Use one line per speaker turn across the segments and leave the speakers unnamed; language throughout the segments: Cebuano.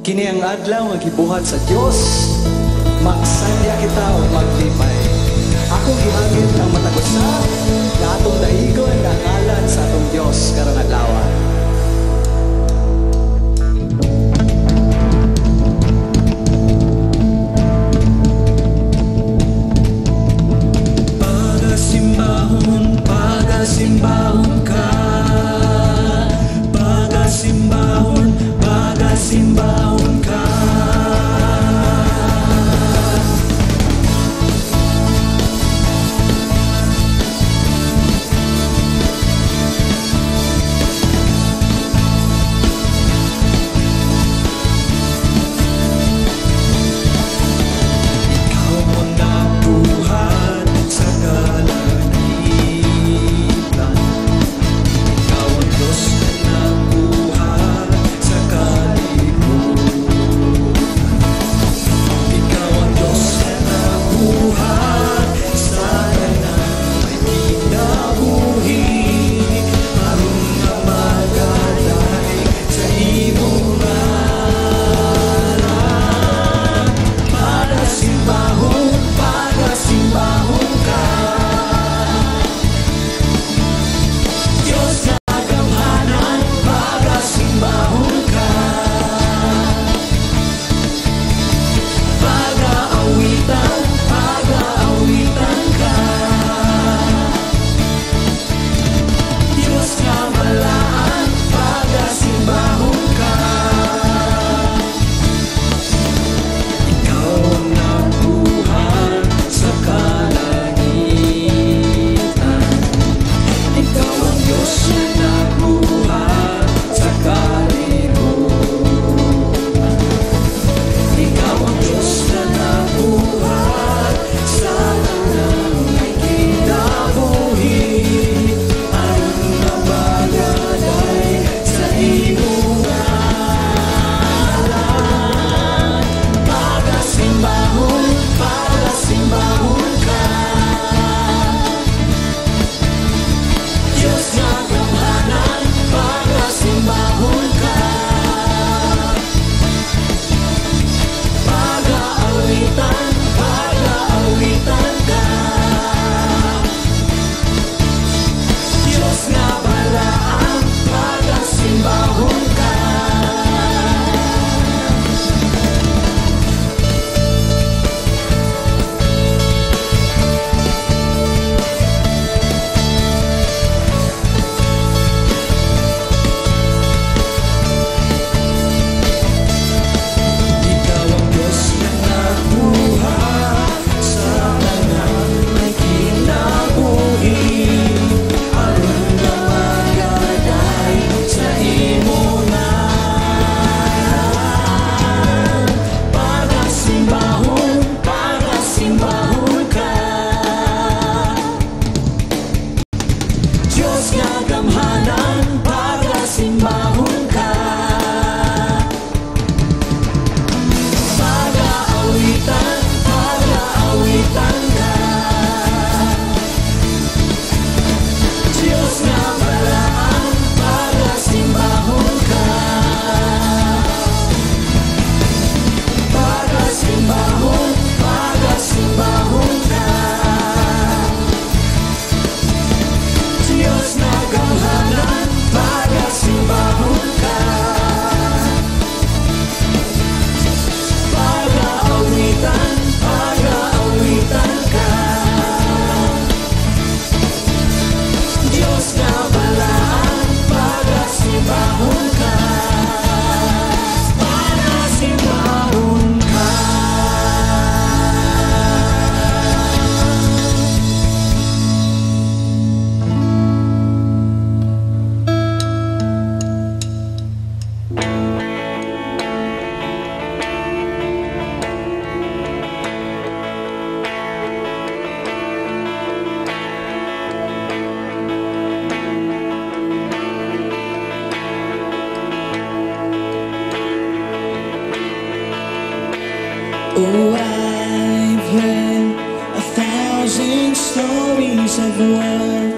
Kini ang adlaw nga gibuhat sa Dios, magsandya kita ug maglipay. Akong gihagit ang matag usa nga atong daigon ang ngalan sa atong Dios karong adlaw.
Pagasimbahon, pagasimbahon ka. Pagasimbahon, pagasimbahon ka. Ikaw ang nabuhat sa kalangitan. Ikaw ang Diyos na nabuhat sa kalibutan. Ikaw ang Diyos na nabuhat sa tanan may kinabuhi, aron nga magaday sa imong ngalan. Pagasimbahon, pagasimbahon ka. Diyos nga gamhanan, pagasimbahon ka. Pag-aawitan, pag-aawitan ka. Diyos nga balaan, pagasimbahon ka. Ikaw ang nabuhat sa kalangitan. Ikaw ang Diyos na nabuhat sa kalibutan. Ikaw ang Diyos na nabuhat sa tanan may kinabuhi, aron nga magaday sa imong ngalan. Pagasimbahon, pagasimbahon ka. Diyos nga gamhanan, pagasimbahon ka. Pag-aawitan, pag-aawitan ka. Diyos nga balaan, pagasimbahon ka. Ikaw ang Diyos na nabuhat sa tanan may kinabuhi, aron nga magaday sa imong ngalan. Pagasimbahon, pagasimbahon ka. Diyos nga gamhanan, pagasimbahon ka. Pag-aawitan, pag-aawitan ka. Diyos nga balaan, pagasimbahon ka. Pagasimbahon, pagasimbahon ka. Diyos na gamhanan, pagasimbahon ka. Pag-aawitan, pag-aawitan ka. Diyos na balaan, pagasimbahon ka. Pagasimbahon ka.
Oh, I've heard 1,000 stories of what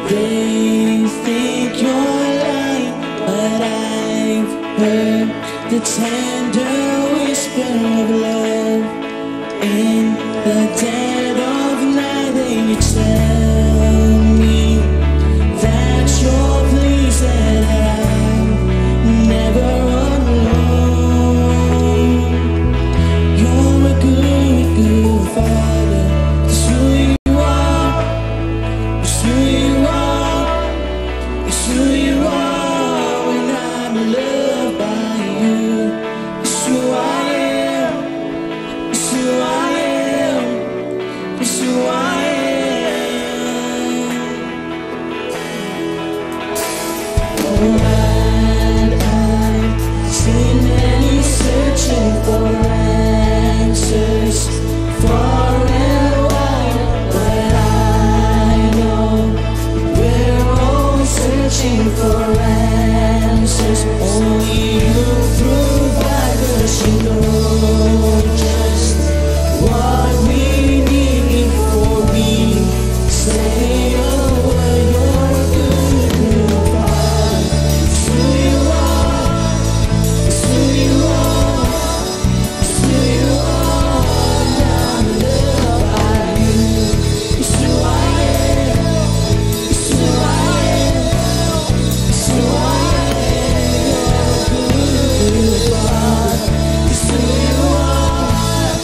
they think you're like, but I've heard The tender whisper of love in the dead of night. Then you tell me that you're pleased that I'm never alone. You're a good, good father. It's who you are. It's who you are. It's who you are when I'm loved by you. It's who I am. It's who I am. It's who I am. Oh, and I've seen many searching for answers far and wide, but I know we're always searching for answers. Only you provide, 'cause you know just what we need before we say a word. You're a good, good father. It's who you are. It's who you are. It's who you are. I'm loved by you. It's who I am. It's who I am. It's who I am. You're a good, good father. It's who you are.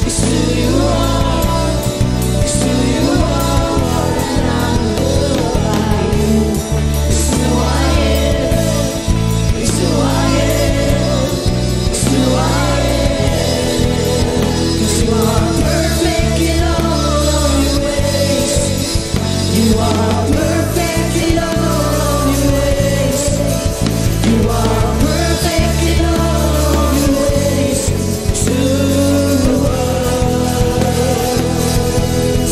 It's who you are. It's who you are. And I'm loved by you. It's who I am. It's who I am. It's who I am. 'Cause you are perfect in all of your ways. You are perfect in all of your ways. You are perfect in all of your ways to us.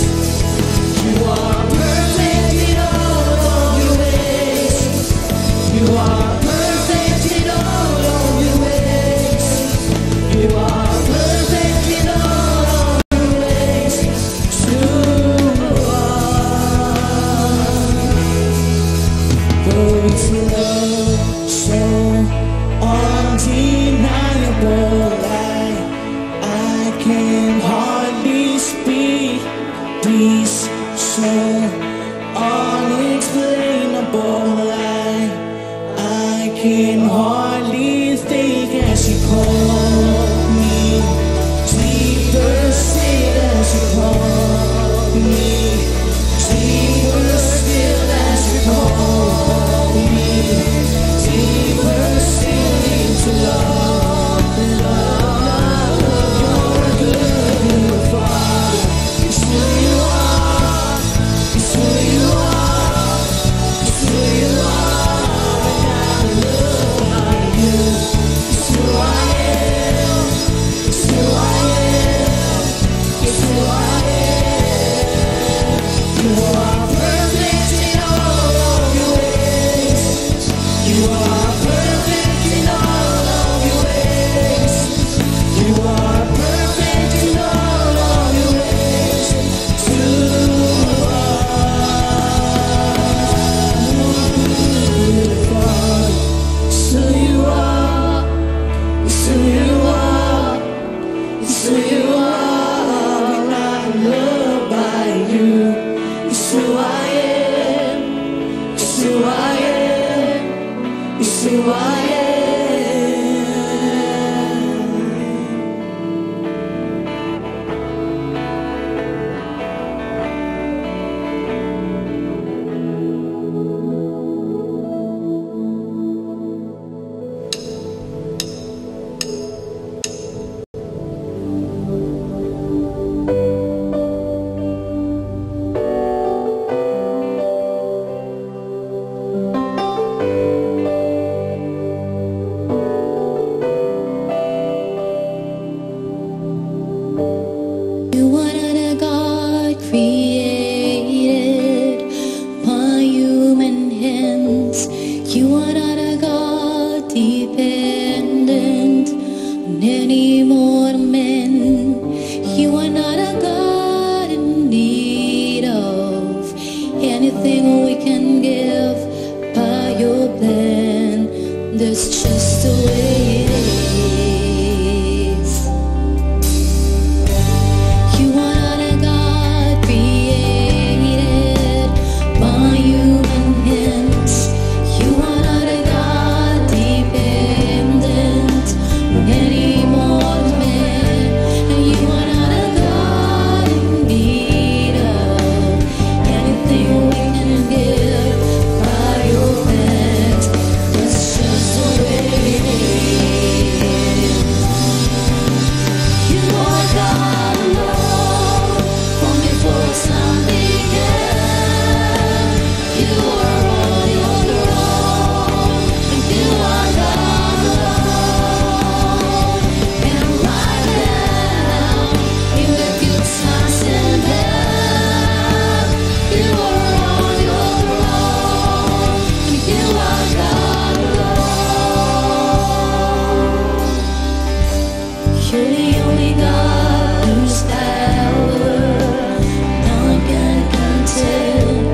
You are perfect in all of your ways. You are perfect in all of your ways. You are perfect in all of your ways to us. For it's love so undeniable. I can hardly speak. Peace so unexplainable. I can hardly think as you call me. Deeper still as you call me. Deeper still as you call me. Deeper still into love, love. You're a good, good father. It's who you are. It's who you are. It's who you are. And I'm loved by you. It's who I am. It's who I am. It's who I am. You are perfect in all of your ways. You are perfect in all of your ways. You are perfect in all of your ways to us. Good Father. So you are. So you are. So you are. And I'm loved by you. It's who I am. It's who I am. It's who I am.
You are not a God created by human hands. You are not a God dependent on any mortal man. You are not a God in need of anything we can give by your plan. There's It's just the way it is. You are not a God created by human hands. You are not a God dependent on any mortal man. And you are not a God in need of anything we can give by your hands. That's just the way it is. You are God alone from before time began. You are on your throne, and you are God alone. And right now, in the good times and bad, you are on your throne, and you are God alone. You're the only God whose power none can contend.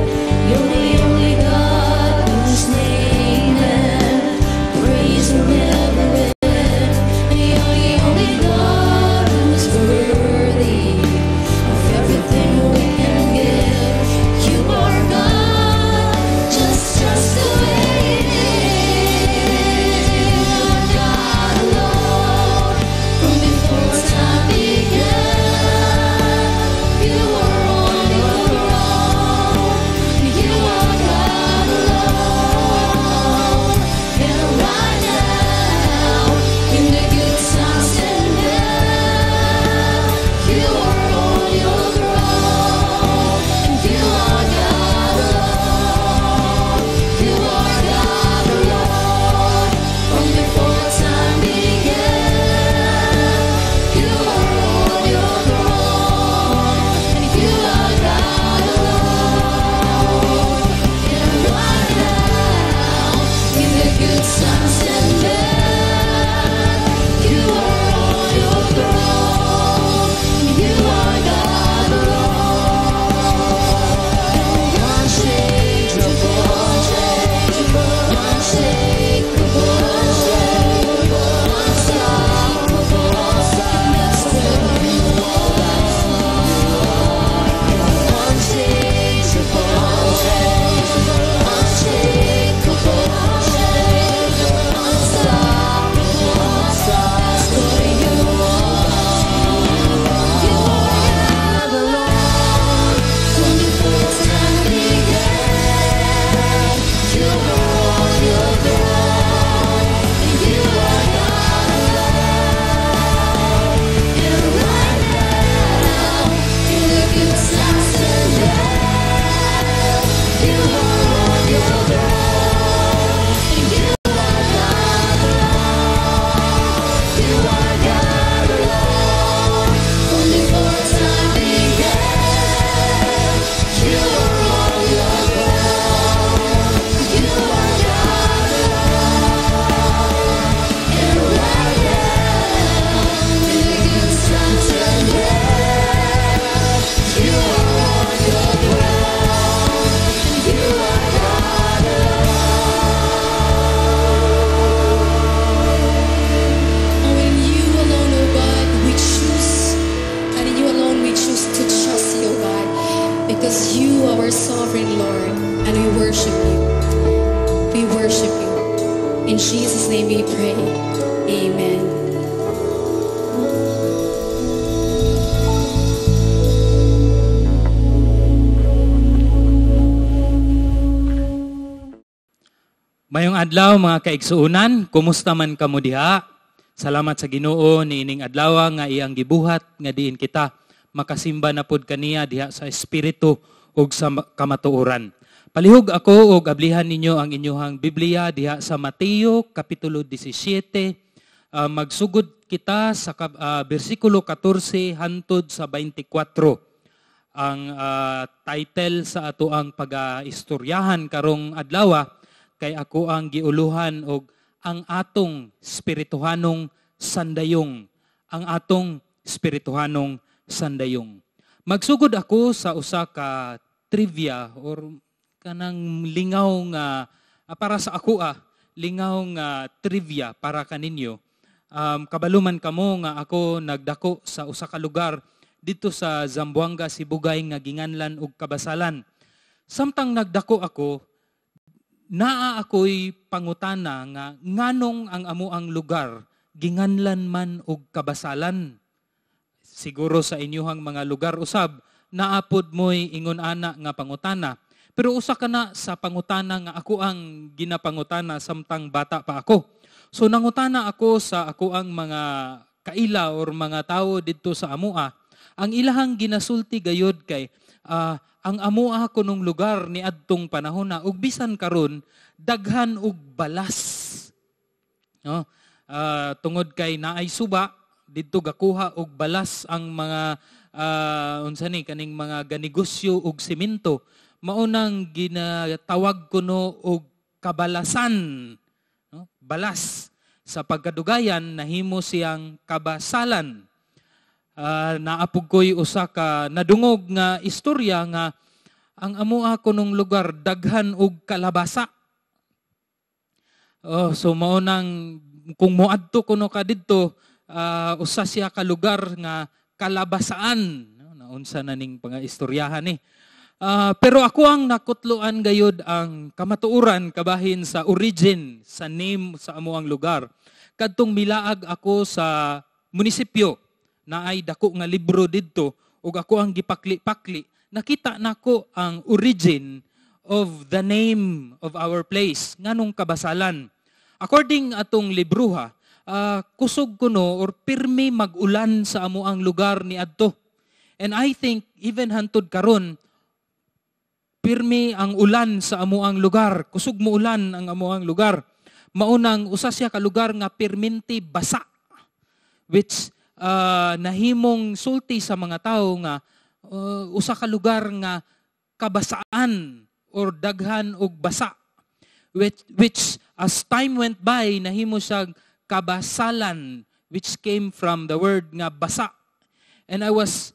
You're the only God whose name and praise will never end. You're the only God who's worthy of everything we can give. You are God, just the way it is. You are God alone from before time began. You are on your throne, and you are God alone. And right now, in the good times and bad, you are on your throne, and you are God alone. You are God alone from before time began. You are on your throne, and you are God alone. And right now, in the good times and bad, you are on your throne, and you are God alone. Unchangeable, unshakable, unstoppable. That's where you are. Unchangeable, unshakable, unstoppable. That's what you are. You are God alone from before time began. You are on your throne, and you are God alone. And right now, in the good times and bad, you are on your throne, and you are God alone. You are God alone from before time began. You are on your throne. You are God alone. And right now, in the good times and bad, you are on your throne. And you are God alone.
Oh, in you alone, O God, we choose, and in you alone we choose to trust you, O God, because you are our sovereign Lord, and we worship you. We worship you. In Jesus' name we pray. Amen.
Mayong adlaw, mga kaigsuonan, kumusta man kamo diha? Salamat sa Ginoo niining adlaw nga iyang gibuhat nga diin kita makasimba na pod kaniya diha sa espiritu ug sa kamatuoran. Palihog ako og ablihan ninyo ang inyuhang Biblia diha sa Mateo kapitulo 17. Magsugod kita sa bersikulo 14 hantod sa 24. Ang title sa ato ang pag-istoryahan karong adlaw kay ako ang giuluhan og "Ang atong espirituhanong sandayong", ang atong espirituhanong sandayong. Magsugod ako sa usa ka trivia or kanang lingaw nga para sa ako. lingaw nga trivia para kaninyo. Kabalo man kamo nga ako nagdako sa usa ka lugar dito sa Zamboanga, Sibugay nga ginganlan og Kabasalan. Samtang nagdako ako, naa ako'y pangutana nga nganong ang amuang lugar ginganlan man og Kabasalan. Siguro sa inyuhang mga lugar usab, naapod mo'y ingon ana nga pangutana. Pero usa ka na sa pangutana nga ako ang ginapangutana samtang bata pa ako. So nangutana ako sa ako ang mga kaila or mga tawo didto sa amua. Ang ilahang ginasulti gayod kay ang amua kunong lugar ni adtong panahon na ug bisan karon daghan og balas. No? Tungod kay naay suba didto gakuha og balas ang mga unsa ni kaning mga ganegosyo og semento. Maunang ginatawag kuno og kabalasan, no? Balas. Sa pagkadugayan nahimo siyang Kabasalan. Naapog ko'y usa ka nadungog nga istorya nga ang amua kunong lugar daghan og kalabasa. Oh, so mao nang kung moadto kuno ka didto, usa siya ka lugar nga kalabasaan. No, naunsa na ning pangaistoryahan ni. Pero ako ang nakutloan gayod ang kamatuoran kabahin sa origin sa name sa amuang lugar. Kadtong milaag ako sa munisipyo na ay dako nga libro didto ug ako ang gipakli-pakli, nakita nako ang origin of the name of our place nganong Kabasalan. According atong libruha, kusog kuno or pirmi mag-ulan sa amuang lugar ni adto. And I think even hantod karon pirmi ang ulan sa amuang lugar. Kusog mo ulan ang amuang lugar. Maunang usa siya ka lugar nga pirminti basa, which nahimong sulti sa mga tawo nga usa ka lugar nga kabasaan or daghan og basa, which as time went by nahimo siya Kabasalan, which came from the word nga basa. And I was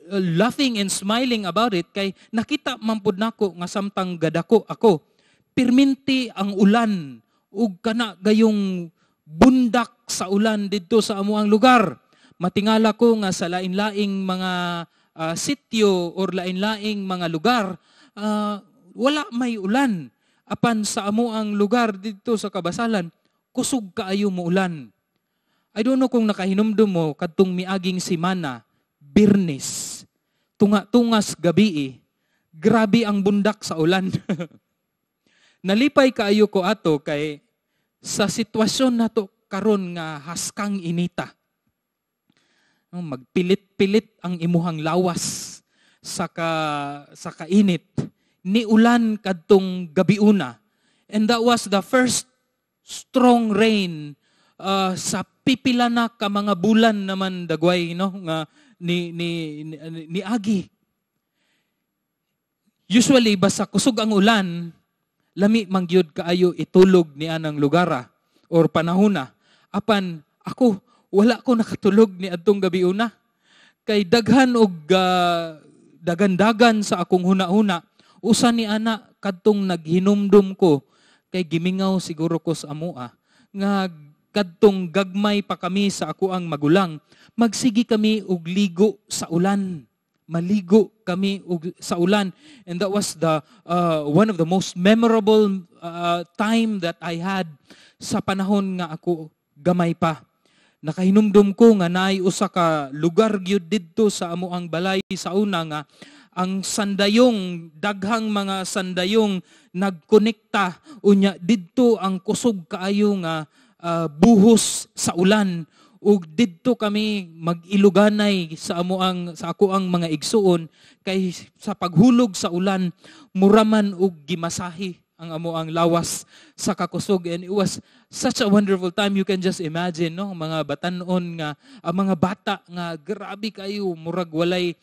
laughing and smiling about it kay nakita man pud nako nga samtang gadako ako pirminti ang ulan ug kana gayong bundak sa ulan didto sa amuang lugar. Matingala ko nga sa lain-laing mga sityo or lain-laing mga lugar wala may ulan. Apan sa amuang lugar didto sa Kabasalan kusog kaayo mo ulan. I don't know kung nakahinumdum mo kadtong miaging semana, Biyernes, tunga-tungas gabi, grabe ang bundak sa ulan. Nalipay kaayo ko ato kay sa sitwasyon nato karon nga haskang inita. No, magpilit-pilit ang imuhang lawas sa kainit. Ni ulan kadtong gabiuna. And that was the first strong rain sa pipila na ka mga bulan naman dagway, no, nga ni agi. Usually basta kusog ang ulan, lami mangyud kaayo itulog ni anang lugara or panahona. Apan ako wala ko nakatulog ni adtong gabiuna kay daghan og dagandagan sa akong huna-huna. Usa ni ana kadtong naghinumdum ko kay gimingaw siguro ko sa amua nga kadtong gagmay pa kami sa ako ang magulang, magsigi kami og ligo sa ulan. Maligo kami og sa ulan. And that was the one of the most memorable time that I had sa panahon nga ako gamay pa. Nakahinumdum ko nga naay usa ka lugar gyud didto sa amuang balay sa una nga ang sandayong, daghang mga sandayong nagkonekta, unya didto ang kusog kaayo nga buhos sa ulan ug didto kami mag-iluganay sa ako ang mga igsuon kay sa paghulog sa ulan muraman og gimasahi ang amuang lawas sa kakusog. And it was such a wonderful time. You can just imagine, no, mga batanon nga ang mga bata nga grabe kayo murag walay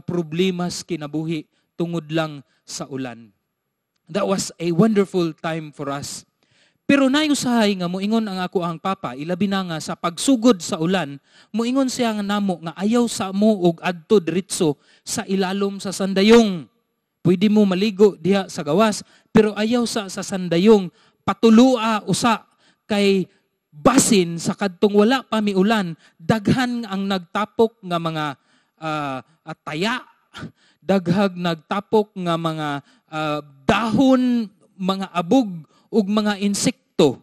problemas kinabuhi tungod lang sa ulan. That was a wonderful time for us. Pero nayusahay nga moingon ang ako ang papa, ilabi na nga sa pagsugod sa ulan, moingon siya nga namo nga ayaw sa mo og adto diretso sa ilalom sa sandayong. Pwede mo maligo diha sa gawas, pero ayaw sa sandayong Patulua usa kay basin sa kadtong wala pa miulan, daghan ang nagtapok nga mga taya, daghag nagtapok nga mga dahon, mga abog ug mga insekto.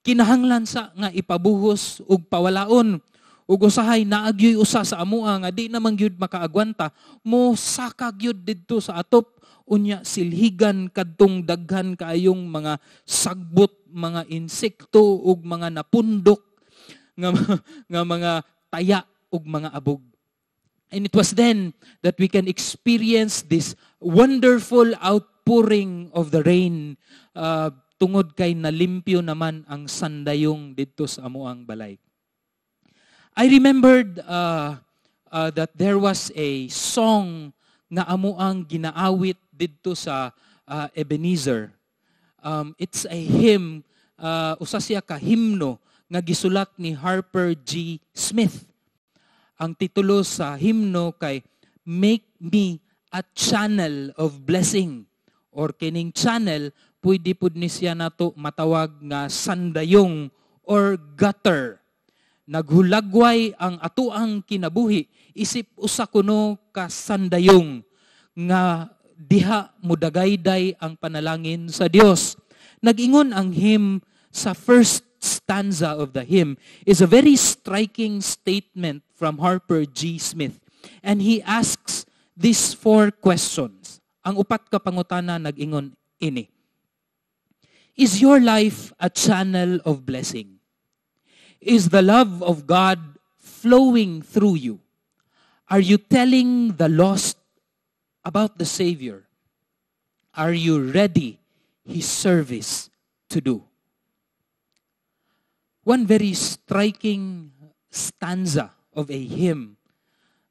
Kinahanglan sa nga ipabuhos ug pawalaon. Ug usahay naagyoy usa sa amoa nga di naman gyud makaagwanta, mo saka gyud didto sa atop, unya silhigan kadtong daghan kaayong mga sagbot, mga insekto ug mga napundok nga mga taya ug mga abog. And it was then that we can experience this wonderful outpouring of the rain tungod kay nalimpyo naman ang sandayong didto sa amoang balay. I remembered that there was a song nga amoang ginaawit didto sa Ebenezer. It's a hymn, usa siya ka himno nga gisulat ni Harper G. Smith. Ang titulo sa himno kay "Make Me a Channel of Blessing," or kining channel pwede pud ni siya nato matawag nga sandayong or gutter. Naghulagway ang atuang kinabuhi isip usa kuno ka sandayong nga diha mudagayday ang panalangin sa Dios. Nag-ingon ang hymn, sa first stanza of the hymn is a very striking statement from Harper G. Smith. And he asks these four questions. Ang upat ka pangutana nag-ingon ini. Is your life a channel of blessing? Is the love of God flowing through you? Are you telling the lost about the Savior? Are you ready His service to do? One very striking stanza of a hymn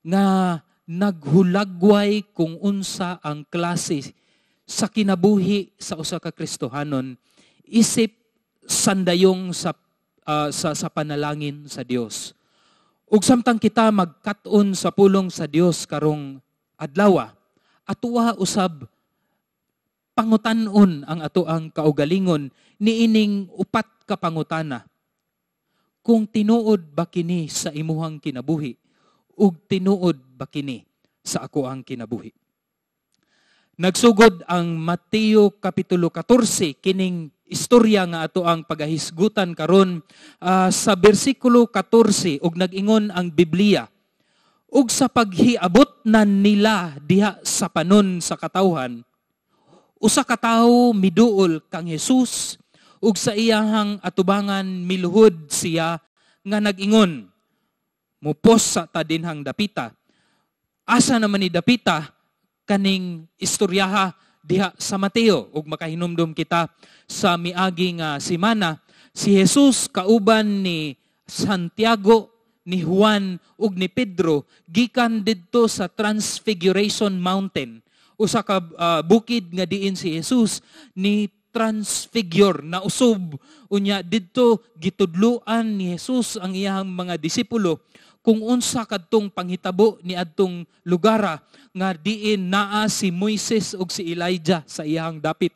nga naghulagway kung unsa ang klase sa kinabuhi sa usa ka Kristohanon isip sandayong sa panalangin sa Dios. Ug samtang kita magkat-on sa pulong sa Dios karong adlaw, atoa usab pangutan-on ang atoang kaugalingon niining upat ka pangutana. Kung tinuod ba kini sa imuhang kinabuhi ug tinuod ba kini sa akoang kinabuhi? Nagsugod ang Mateo Kapitulo 14, kining istorya nga ato ang pagahisgutan karon, sa bersikulo 14, ug nag-ingon ang Biblia, "Ug sa paghiabot na nila diha sa panon sa katawhan, usa ka tawo miduol kang Jesus ug sa iyahang atubangan miluhod siya nga nag-ingon." Mupos sa ta dinhang dapita. Asa naman ni dapita kaning istoryaha diha sa Mateo? Ug makahinumdum kita sa miagi nga simana, si Jesus kauban ni Santiago, ni Juan ug ni Pedro gikan didto sa Transfiguration Mountain, usa ka bukid nga diin si Jesus ni transfigure, na usob. Unya didto gitudloan ni Jesus ang iyang mga disipulo kung unsa kadtong panghitabo ni adtong lugara nga diin naa si Moises ug si Elijah sa iyang dapit.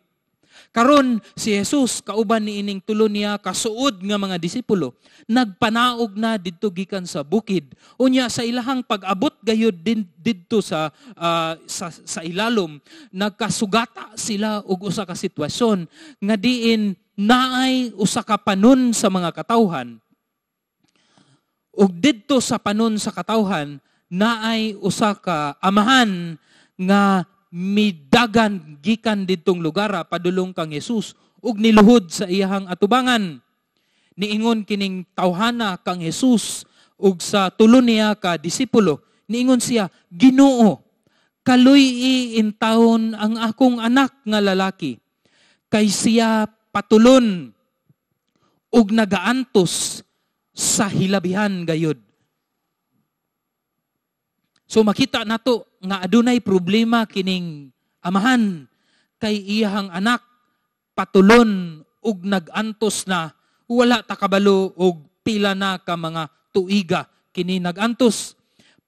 Karon si Jesus kauban ni ining tulo niya kasuod nga mga disipulo nagpanaog na didto gikan sa bukid. Unya sa ilahang pag-abot gayud didto sa ilalom, nagkasugata sila og usa ka sitwasyon nga diin naay usa ka panon sa mga katawhan. Ug didto sa panon sa katawhan naay usa ka amahan nga midagan gikan didtong lugara padulong kang Jesus ug niluhod sa iyahang atubangan. Niingon kining tawhana kang Jesus ug sa tulo niya ka disipulo, niingon siya, "Ginoo, kaluy-i intawon ang akong anak nga lalaki, kay siya patulon ug nagaantos sa hilabihan gayud." So makita nato nga adunay problema kining amahan kay iyahang anak patulon ug nagantos na, wala ta kabalo og pila na ka mga tuiga kini nagantos.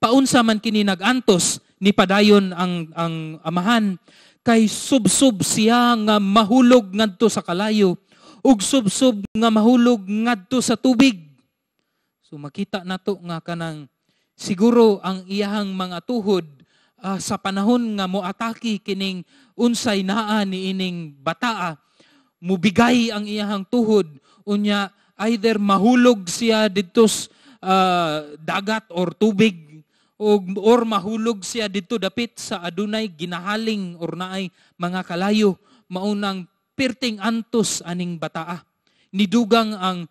Paunsa man kini nagantos, ni padayon ang amahan, Kay subsob siya nga mahulog ngadto sa kalayo ug subsob nga mahulog ngadto sa tubig." So makita nato nga kanang siguro ang iyahang mga tuhod sa panahon nga moatake kining unsay naa ni ining bataa, mubigay ang iyahang tuhod, unya either mahulog siya didto sa dagat or tubig or mahulog siya didto dapit sa adunay ginahaling or naay mga kalayo. Maunang perting antos aning bataa. Nidugang ang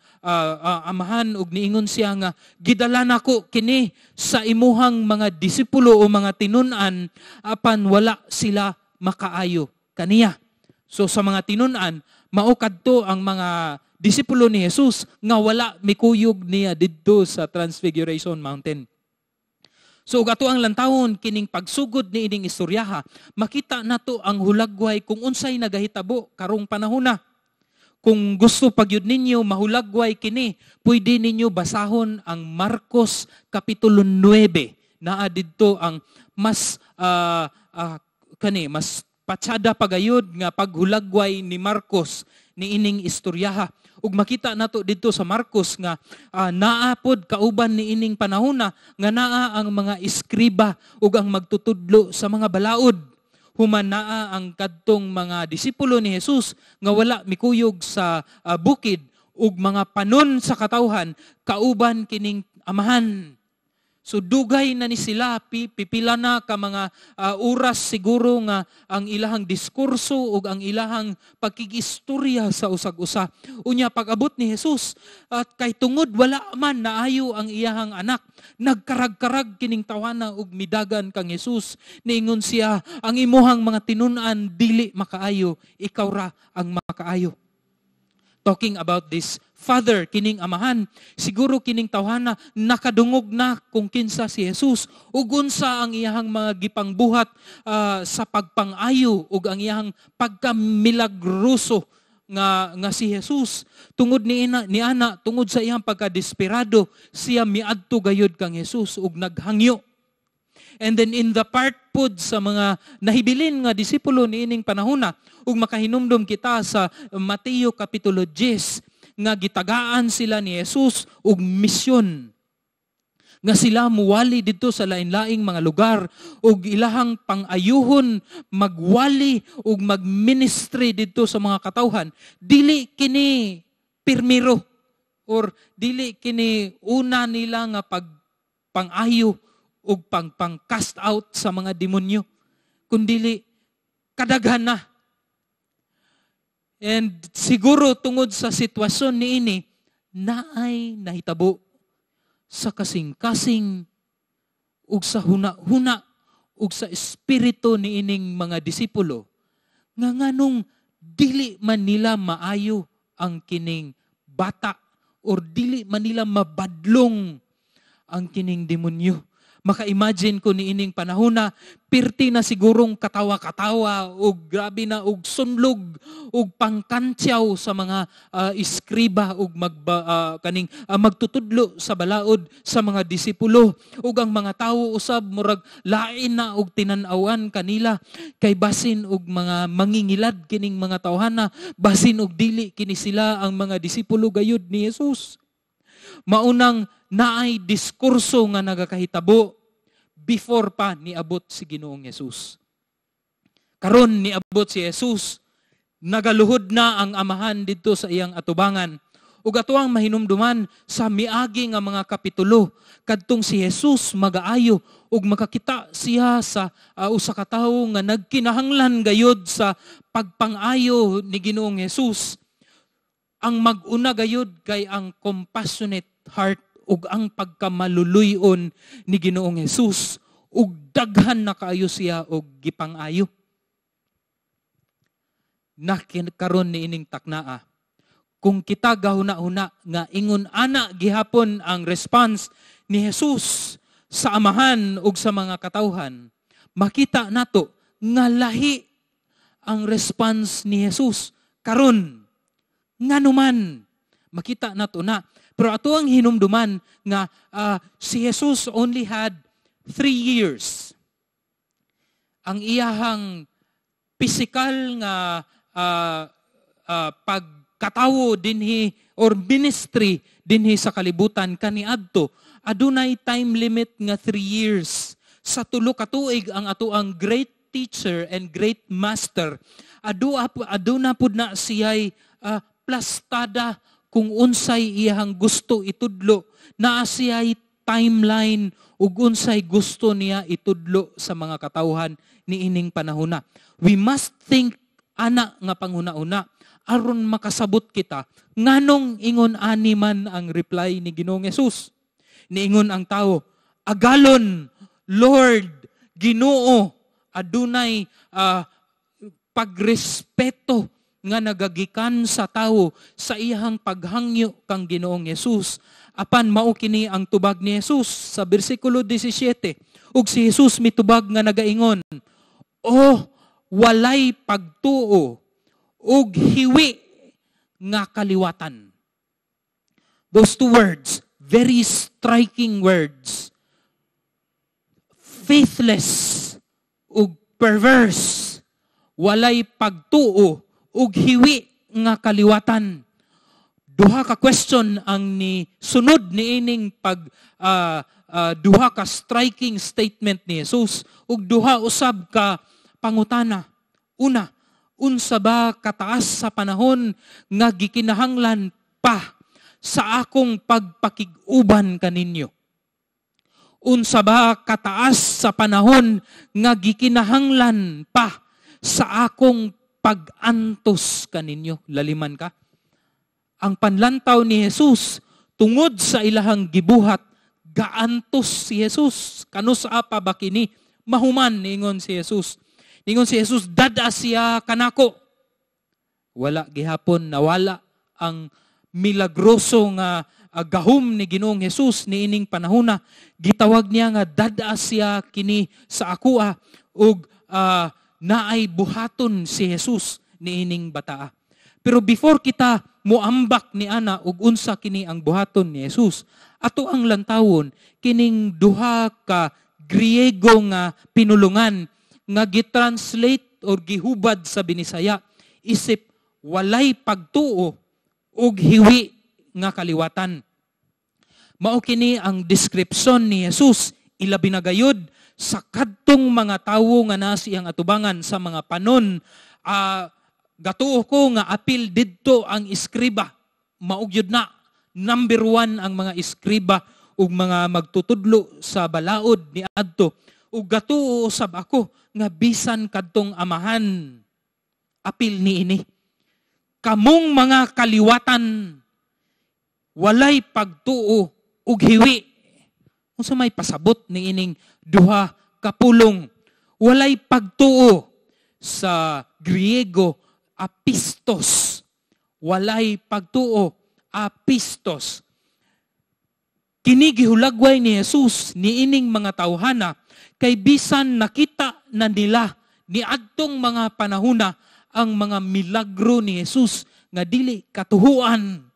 amahan ug niingon siya nga, "Gidala nako kini sa imuhang mga disipulo o mga tinun-an, apan wala sila makaayo kaniya." So sa mga tinun-an, mao kadto ang mga disipulo ni Jesus nga wala mikuyog niya didto sa Transfiguration Mountain. So ug ato ang lantawon kining pagsugod ni ining istoryaha, makita nato ang hulagway kung unsay nagahitabo karong panahona. Kung gusto pagyud ninyo mahulagway kini, pwede ninyo basahon ang Marcos Kapitulo 9. Naa didto ang mas kani mas patsada pagayod nga paghulagway ni Marcos ni ining istoryaha. Ug makita nato didto sa Marcos nga naa pod kauban ni ining panahona nga naa ang mga eskriba ug ang magtutudlo sa mga balaod. Human naa ang kadtong mga disipulo ni Jesus nga wala mikuyog sa bukid ug mga panon sa katawhan kauban kining amahan. So dugay na ni sila, pipila na ka mga oras siguro nga ang ilahang diskurso ug ang ilahang pagkigistorya sa usag-usa. Unya pag-abot ni Jesus at kay tungod wala man naayo ang iyahang anak, nagkarag-karag kining tawana ug midagan kang Jesus. Niingon siya, "Ang imuhang mga tinun-an dili makaayo, ikaw ra ang makaayo." Talking about this father, kining amahan, siguro kining tawhana nakadungog na kung kinsa si Jesus ug unsa ang iyahang mga gipangbuhat sa pagpangayo ug ang iyahang pagkamilagroso nga si Jesus. Tungod ni ina, ni ana, tungod sa iyang pagkadesperado, siya miadto gayud kang Jesus ug naghangyo. And then in the part pod sa mga nahibilin nga disipulo niining panahona, ug makahinumdom kita sa Mateo Kapitulo 10 nga gitagaan sila ni Jesus og misyon nga sila muwali didto sa lain-laing mga lugar ug ilahang pang-ayuhon magwali ug magministry didto sa mga katawhan. Dili kini pirmiro or dili kini una nila nga pag pang-ayo ug pang pang cast out sa mga demonyo, kundili kadaghan na. And siguro tungod sa sitwasyon niini, naay nahitabo sa kasing-kasing ug sa huna-huna ug sa espiritu niining mga disipulo nga nganong dili man nila maayo ang kining bata or dili man nila mabadlong ang kining demonyo. Maka-imagine ko niining panahona, pirti na sigurong katawa-katawa ug grabe na og sunlog ug pangkantyaw sa mga eskriba ug magba, kaning magtutudlo sa balaod sa mga disipulo, ug ang mga tawo usab murag lain na og tinan-awan kanila kay basin og mga mangingilad kining mga tawhana, basin og dili kini sila ang mga disipulo gayud ni Jesus. Maunang naay diskurso nga nagakahitabo before pa niabot si Ginoong Jesus. Karon niabot si Jesus, nagaluhod na ang amahan didto sa iyang atubangan. Ug ato ang mahinumduman sa miagi nga mga kapitulo, kadtong si Jesus magaayo ug makakita siya sa usa ka tawo nga nagkinahanglan gayud sa pagpang-ayo ni Ginoong Jesus. Ang mag-una gayud kay ang compassionate heart ug ang pagkamaluluy-on ni Ginoong Jesus, ug daghan na kaayo siya og gipang-ayo. Nakaron ni ining taknaa, kung kita gahuna-huna nga ingon ana gihapon ang response ni Jesus sa amahan ug sa mga katawhan, makita nato nga lahi ang response ni Jesus karon. Nganuman makita nato na, pero ato ang hinumduman nga si Jesus only had 3 years. Ang iyahang pisikal nga pagkatawo dinhi or ministry dinhi sa kalibutan kaniadto, adunay time limit nga 3 years. Sa 3 ka tuig ang atoang great teacher and great master, aduna pud na siya'y plastada kung unsay iyahang gusto itudlo. Naa siya'y timeline ug unsay gusto niya itudlo sa mga katawhan niining panahona. We must think ana nga panghuna-una aron makasabot kita nganong ingon ani man ang reply ni Ginoong Hesus. Niingon ang tao, "Agalon, Lord, Ginoo," adunay pagrespeto nga nagagikan sa tawo sa iyang paghangyo kang Ginoong Hesus. Apan mao kini ang tubag ni Jesus sa bersikulo 17. Ug si Jesus mitubag nga nagaingon, "Oh, walay pagtuo ug hiwi nga kaliwatan." Those two words, very striking words. Faithless ug perverse. Walay pagtuo ug hiwi nga kaliwatan. Duha ka question ang ni sunod niining pag duha ka striking statement ni Jesus ug duha usab ka pangutana. Una, unsa ba kataas sa panahon nga gikinahanglan pa sa akong pagpakig-uban kaninyo? Unsa ba kataas sa panahon nga gikinahanglan pa sa akong pag-antos kaninyo? Laliman ka. Ang panlantaw ni Jesus, tungod sa ilahang gibuhat, gaantos si Jesus. Kanus-a pa ba kini mahuman? Ningon si Jesus. Ningon si Jesus, "Dad-a siya kanako." Wala gihapon, nawala ang milagroso nga gahom ni Ginoong Jesus niining panahona. Gitawag niya nga dad-a siya kini sa akoa ug naay buhaton si Jesus niining bataa. Pero before kita muambak ni ana ug unsa kini ang buhaton ni Jesus, ato ang lantawon kining duha ka Griego nga pinulungan nga gitranslate or gihubad sa Binisaya isip walay pagtuo ug hiwi nga kaliwatan. Mao kini ang description ni Jesus, ilabi na gayud sa kadtong mga tawo nga naa sa iyang atubangan sa mga panon. Gatuo ko nga apil didto ang iskriba. Mao gyud na number one ang mga iskriba ug mga magtutudlo sa balaod ni adto. Ug gatuo usab ako nga bisan kadtong amahan, apil niini. Kamong mga kaliwatan, walay pagtuo ug hiwi. Unsa may pasabot ni ining duha ka pulong? Walay pagtuo, sa Griego, apistos. Walay pagtuo, apistos. Kini gihulagway ni Jesus niining mga tawhana kay bisan nakita na nila ni adtong mga panahona ang mga milagro ni Jesus nga dili katuhuan.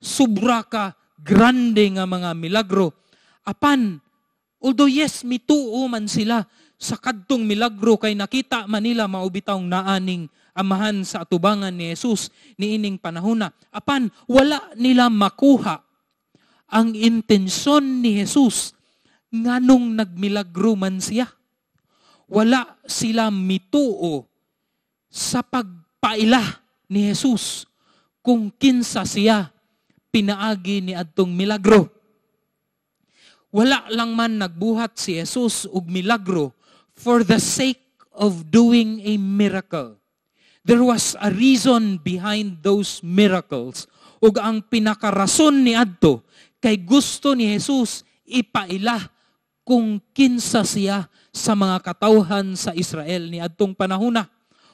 Sobra ka grande nga mga milagro. Apan, although yes, mituo man sila sa kadtong milagro kay nakita man nila, mao bitawng naaning amahan sa atubangan ni Jesus niining panahona. Apan wala nila makuha ang intensyon ni Jesus nganong nagmilagro man siya. Wala sila mituo sa pagpaila ni Jesus kung kinsa siya pinaagi ni adtong milagro. Wala lang man nagbuhat si Jesus og milagro for the sake of doing a miracle. There was a reason behind those miracles. Ug ang pinakarason ni adto kay gusto ni Jesus ipaila kung kinsa siya sa mga katawhan sa Israel ni adtong panahona.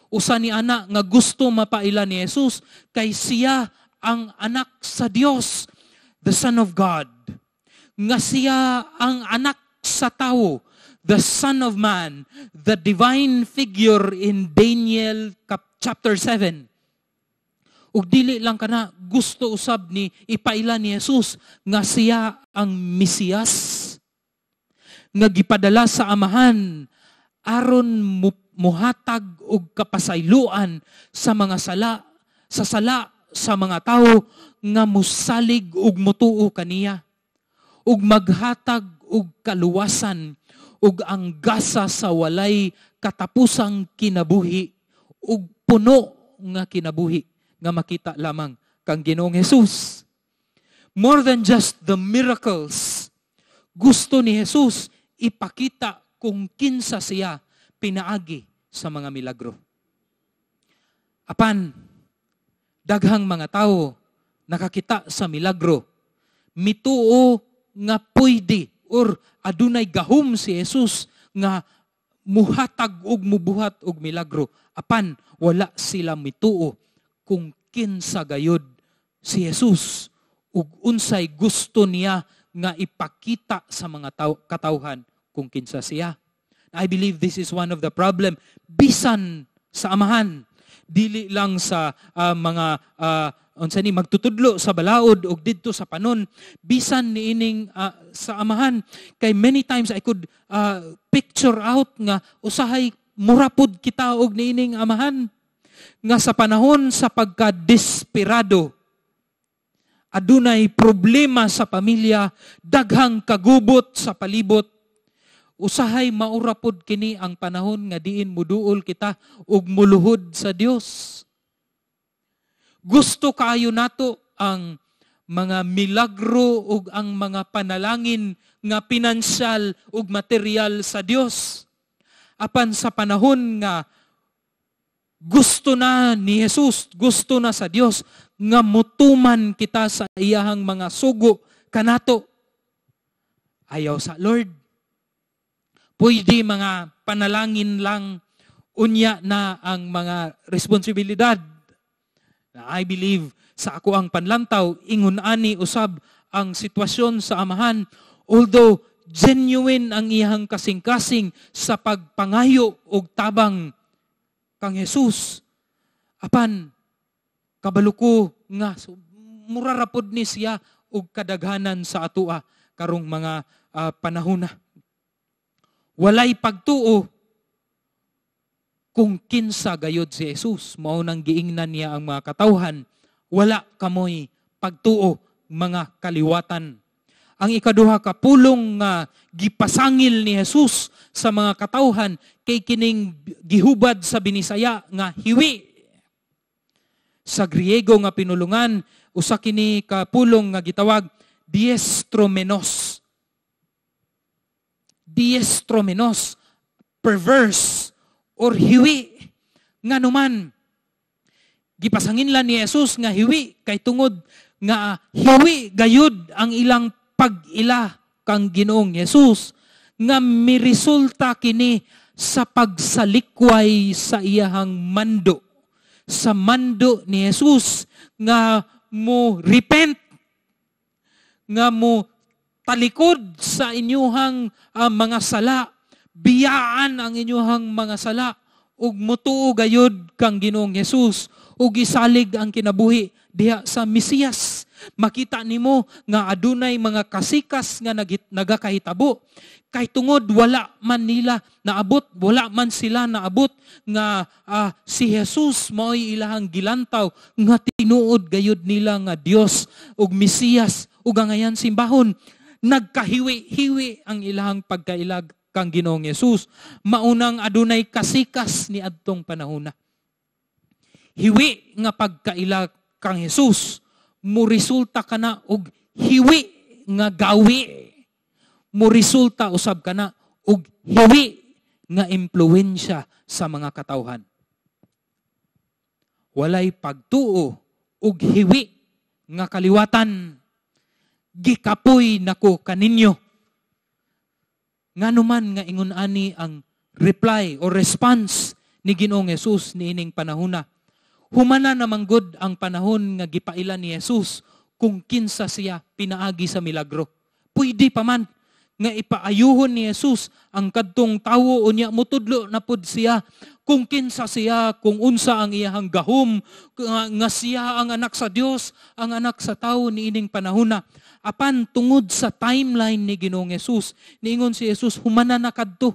Usa ni ana nga gusto mapaila ni Jesus kay siya ang anak sa Dios, the Son of God. Nga siya ang anak sa tawo, the Son of Man, the divine figure in Daniel chapter 7. Ug dili lang kana, gusto usab ni ipaila ni Jesus nga siya ang Mesiyas nga gipadala sa Amahan. Aron muhatag og kapasayloan sa mga sala, sa sala sa mga tawo nga musalig ug mutuo kaniya, ug maghatag og kaluwasan ug ang gasa sa walay katapusang kinabuhi ug puno nga kinabuhi nga makita lamang kang Ginoong Hesus. More than just the miracles, gusto ni Jesus ipakita kung kinsa siya pinaagi sa mga milagro. Apan, daghang mga tao nakakita sa milagro, mituo nga pwede or adunay gahom si Jesus nga muhatag og mubuhat og milagro. Apan wala sila mituo kung kinsa gayod si Jesus ug unsay gusto niya nga ipakita sa mga tao, katawhan kung kinsa siya. I believe this is one of the problem bisan sa amahan, dili lang sa mga unsa ni magtutudlo sa balaod og didto sa panon, bisan niining sa amahan, kay many times I could picture out nga usahay mura pod kita og niining amahan nga sa panahon sa pagka-desperado, adunay problema sa pamilya, daghang kagubot sa palibot. Usahay maura pod kini ang panahon nga diin muduol kita ug muluhod sa Dios. Gusto kaayo nato ang mga milagro ug ang mga panalangin nga pinansyal ug material sa Dios. Apan sa panahon nga gusto na ni Jesus, gusto na sa Dios nga mutuman kita sa iyahang mga sugo kanato, ayaw sa, Lord. Pwede mga panalangin lang, unya na ang mga responsibilidad. I believe sa ako ang panlantaw, ingon ani usab ang sitwasyon sa amahan, although genuine ang iyang kasing-kasing sa pagpangayo og tabang kang Jesus. Apan kabalo ko nga so, mura ra pod ni siya og kadaghanan sa atoa karong mga panahona. Walay pagtuo kung kinsa gayod si Jesus. Mao nang giingnan niya ang mga katawhan, "Wala kamoy pagtuo, mga kaliwatan." Ang ikaduha ka pulong nga gipasangil ni Jesus sa mga katawhan kay kining gihubad sa Binisaya nga hiwi. Sa Griego nga pinulungan, usa kini ka pulong nga gitawag diestromenos. Diestromenos, perverse or hiwi. Nganuman gipasanginlan ni Jesus nga hiwi? Kay tungod nga hiwi gayud ang ilang pag-ila kang Ginoong Jesus, nga miresulta kini sa pagsalikway sa iyahang mando, sa mando ni Jesus nga mo repent, nga mo talikod sa inyuhang mga sala, biyaan ang inyuhang mga sala ug mutuo gayud kang Ginoong Jesus ug isalig ang kinabuhi diha sa Mesiyas. Makita nimo nga adunay mga kasikas nga nagakahitabo kay tungod wala man nila naabot, wala man sila naabot nga si Jesus mao'y ilahang gilantaw nga tinuod gayud nila nga Dios ug Mesiyas ug angayan simbahon. Nagkahiwi-hiwi ang ilahang pagkailag kang Ginoong Hesus. Maunang adunay kasikas ni adtong panahona. Hiwi nga pagkaila kang Hesus, mo resulta kana og hiwi nga gawi. Mo resulta usab kana og hiwi nga impluwensya sa mga katawhan. Walay pagtuo og hiwi nga kaliwatan. Gikapoy nako kaninyo. Nganuman nga ingon ani ang reply or response ni Ginoong Hesus niining panahona? Humana namang gud ang panahon nga gipaila ni Jesus kung kinsa siya pinaagi sa milagro. Pwede pa man nga ipaayuhon ni Jesus ang kadtong tawo, unya mutudlo na pud siya kung kinsa siya, kung unsa ang iyahang gahom, nga siya ang anak sa Dios, ang anak sa tawo niining panahona. Apan tungod sa timeline ni Ginoong Jesus, niingon si Jesus, humana na kadto.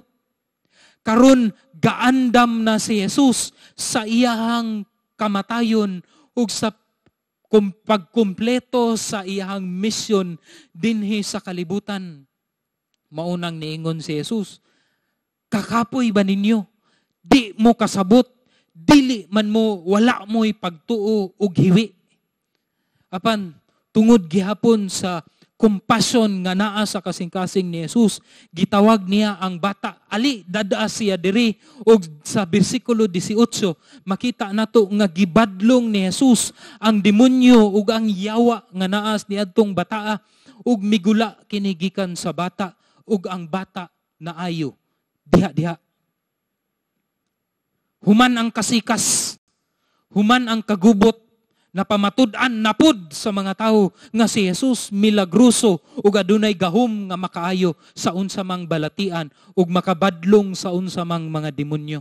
Karon gaandam na si Jesus sa iyahang kamatayon ug sa pagkumpleto sa iyahang misyon dinhi sa kalibutan. Maunang niingon si Jesus, "Kakapoy ba ninyo? Di mo kasabot, dili man mo, wala mo'y pagtuo ug hiwi." Apan tungod gihapon sa compassion nga naa sa kasing-kasing ni Jesus, gitawag niya ang bata, "Ali, dadaa siya diri." Ug sa bersikulo 18, makita nato nga gibadlong ni Jesus ang demonyo ug ang yawa nga naa niadtong bataa, ug migula kini gikan sa bata, ug ang bata naayo diha-diha. Human ang kasikas, human ang kagubot, napamatud-an napud sa mga tawo nga si Jesus milagroso ug adunay gahom nga makaayo sa unsa mang balatian ug makabadlong sa unsa mang mga demonyo.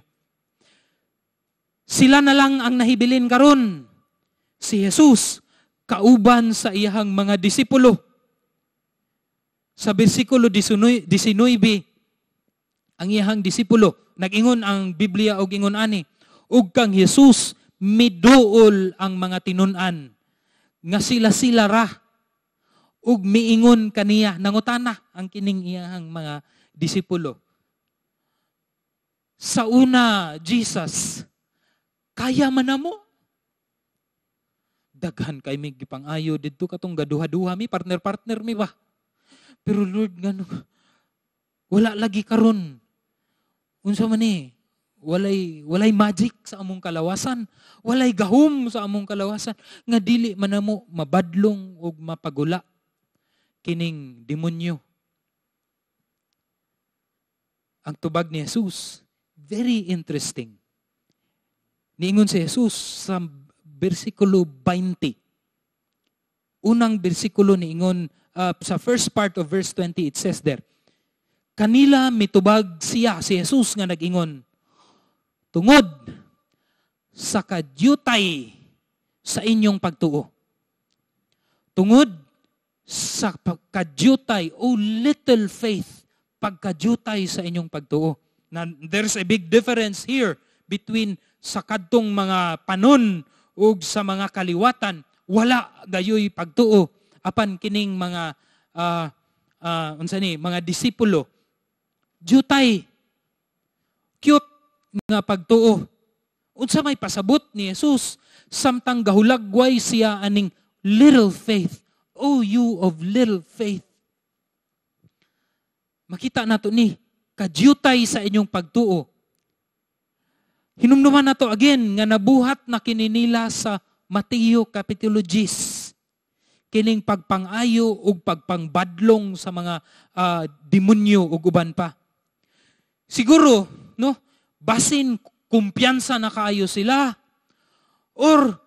Sila na lang ang nahibilin karon. Si Jesus kauban sa iyahang mga disipulo. Sa bersikulo 19, ang iyahang disipulo, nag-ingon ang Biblia og ingon ani, "Ug kang Jesus miduol ang mga tinun-an nga sila-sila ra ug miingon kaniya." Nangutana ang kining iyahang mga disipulo. "Sa una, Jesus, kaya man namo? Daghan kay mi gipang-ayo didto katong gaduha-duha mi, partner-partner mi ba? Pero Lord, ngano wala lagi karon? Unsa man ni? Walay magic sa among kalawasan, walay gahom sa among kalawasan nga dili man namo mabadlong ug mapagula kining demonyo." Ang tubag ni Jesus, very interesting. Niingon si Jesus sa bersikulo 20. Unang bersikulo niingon, sa first part of verse 20, it says there, "Kanila mitubag siya," si Jesus nga nag-ingon, "tungod sa kadyutay sa inyong pagtuo." Tungod sa kadyutay, oh little faith, pagkadyutay sa inyong pagtuo. Now, there's a big difference here between sa kadtong mga panon ug sa mga kaliwatan, wala gayoy pagtuo. Apan kining mga unsa ni, mga disipulo, dyutay, cute nga pagtuo. Unsa may pasabot ni Jesus samtang gahulagway siya aning little faith? "Oh, you of little faith." Makita nato ni kadyutay sa inyong pagtuo. Hinumduman nato again nga nabuhat na kini nila sa Mateo Kapitulo 10. Kining pagpangayo ug pagpangbadlong sa mga demonyo ug uban pa. Siguro, no, basin kumpiyansa na kaayo sila or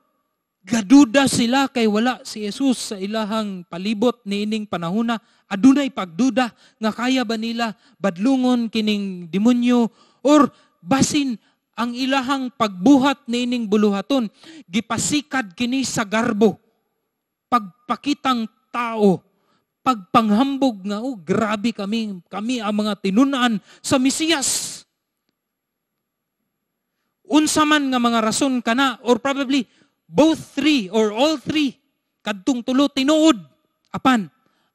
gaduda sila kay wala si Jesus sa ilahang palibot niining panahona. Adunay pagduda nga kaya ba nila badlungon kining demonyo, or basin ang ilahang pagbuhat niining buluhaton gipasikad kini sa garbo, pagpakitang tao, pagpanghambog nga, "Oh, grabe kami, kami ang mga tinun-an sa Mesiyas." Unsa man nga mga rason kana, or probably both three or all three, kadtong tulo tinuod. Apan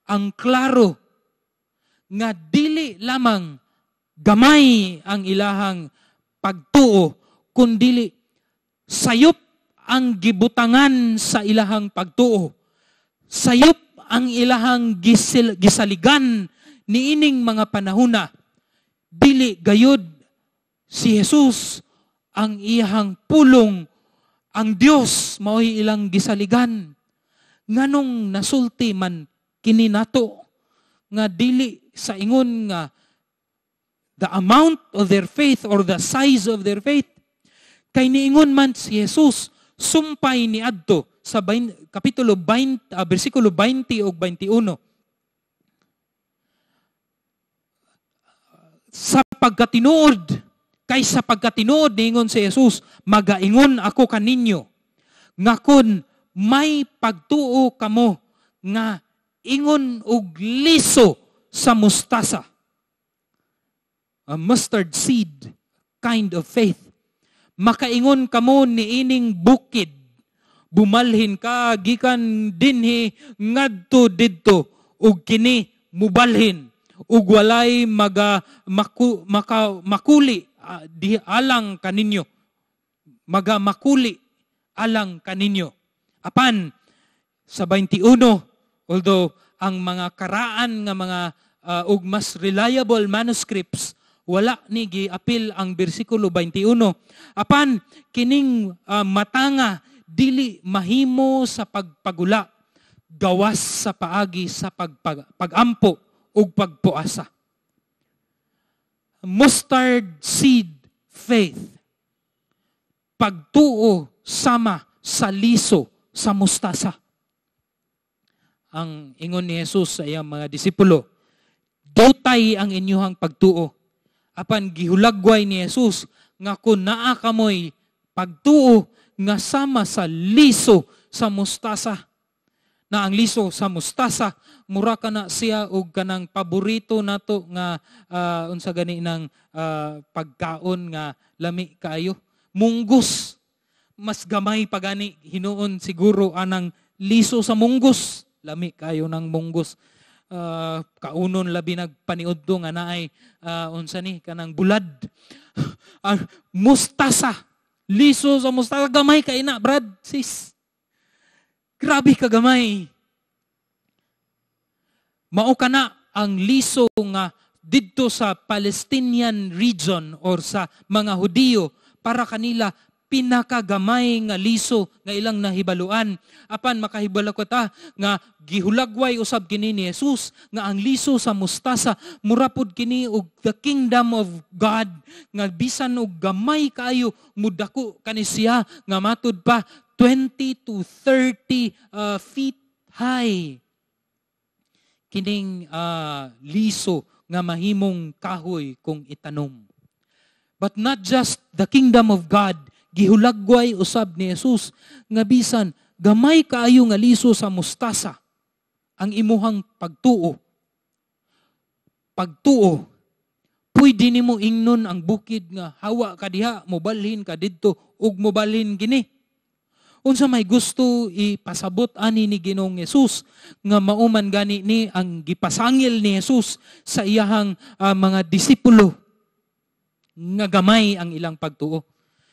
ang klaro nga dili lamang gamay ang ilahang pagtuo, kundili sayop ang gibutangan sa ilahang pagtuo. Sayop ang ilahang gisaligan niining mga panahuna. Dili gayud si Jesus ang iyahang pulong, ang Dios mao'y ilang gisaligan. Nganong nasulti man kini nato nga dili sa ingon nga the amount of their faith or the size of their faith? Kay niingon man si Jesus sumpay ni adto sa kapitulo 20, bersikulo 20 ug 21. Sa pagkatinuod, kay sa pagkatinuod niingon si Jesus, "Magaingon ako kaninyo nga kun may pagtuo kamo nga ingon og liso sa mustasa." A mustard seed kind of faith. Makaingon kamo niining bukid, "Bumalhin ka gikan dinhi ngadto didto," ug kini mubalhin ug walay maga maku, maka, makuli di alang kaninyo, maga makuli alang kaninyo. Apan sa 21, although ang mga karaan nga mga ug mas reliable manuscripts wala ni giapil ang bersikulo 21, apan kining matanga dili mahimo sa pagpagula gawas sa paagi sa pag-ampo ug pagpuasa. Mustard seed faith. Pagtuo sama sa liso sa mustasa. Ang ingon ni Jesus sa iyang mga disipulo, "Diutay ang inyuhang pagtuo." Apan gihulagway ni Jesus nga kung naa kamoy pagtuo nga sama sa liso sa mustasa, na ang liso sa mustasa mura kana siya og kanang paborito nato nga unsa gani ng pagkaon nga lami kaayo, munggos. Mas gamay pa gani hinuon siguro anang liso sa munggos. Lami kayo ng munggos, kaunon labi nagpaniudto nga naay unsa ni kanang bulad. Ang mustasa, liso sa mustasa, gamay kay na, brad, sis. Grabe ka gamay. Mao kana ang liso nga didto sa Palestinian region or sa mga Hudiyo, para kanila pinakagamay nga liso nga ilang nahibaluan. Apan makahibalo ko ta nga gihulagway usab kini ni Jesus nga ang liso sa mustasa mura pod kini og the kingdom of God, nga bisan og gamay kaayo, mudako kani siya nga matud pa 20 to 30 feet high kining liso nga mahimong kahoy kung itanom. But not just the kingdom of God, gihulagway usab ni Jesus nga bisan gamay kaayo nga liso sa mustasa ang imuhang pagtuo. Pagtuo, pwede nimo ingnon ang bukid nga, "Hawa ka diha, mobalhin ka didto," ug mobalhin kini. Unsa may gusto ipasabot ani ni Ginoong Jesus nga mauman gani ni ang gipasangil ni Jesus sa iyahang mga disipulo nga gamay ang ilang pagtuo?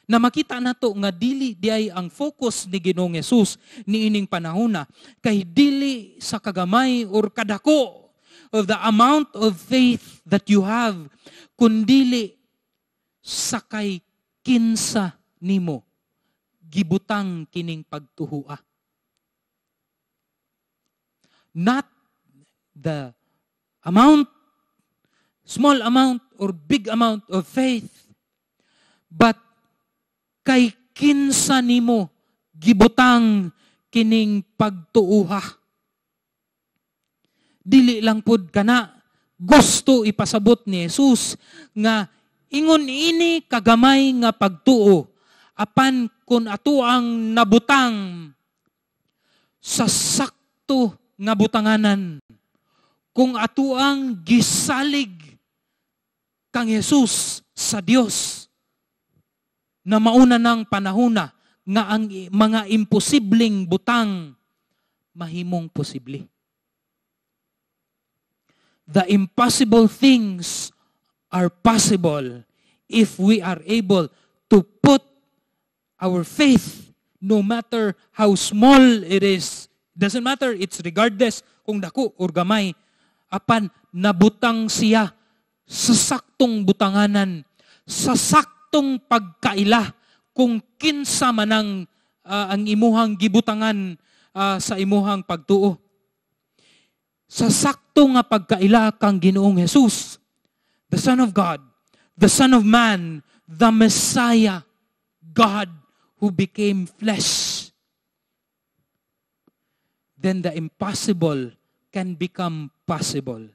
Na makita nato nga dili diay ang focus ni Ginoong Jesus niining panahona kay dili sa kagamay or kadako of the amount of faith that you have, kundili sa kay kinsa nimo gibutang kining pagtuhua. Not the amount, small amount or big amount of faith, but kay kinsa nimo gibutang kining pagtuuha. Dili lang pud kana, gusto ipasabot ni Jesus nga ingon ini kagamay nga pagtuo, apan kung ato ang nabutang sa sakto nga butanganan, kung ato ang gisalig kang Jesus sa Dios, na mauna ng panahona nga ang mga imposibleng butang mahimong posible. The impossible things are possible if we are able to put our faith, no matter how small it is. Doesn't matter, it's regardless kung dako or gamay. Apan nabutang siya sa saktong butanganan, sa saktong pagkaila kung kinsa manang ang imuhang gibutangan sa imuhang pagtuo. Sa sakto nga pagkaila kang Ginoong Jesus, the Son of God, the Son of Man, the Messiah, God who became flesh, then the impossible can become possible.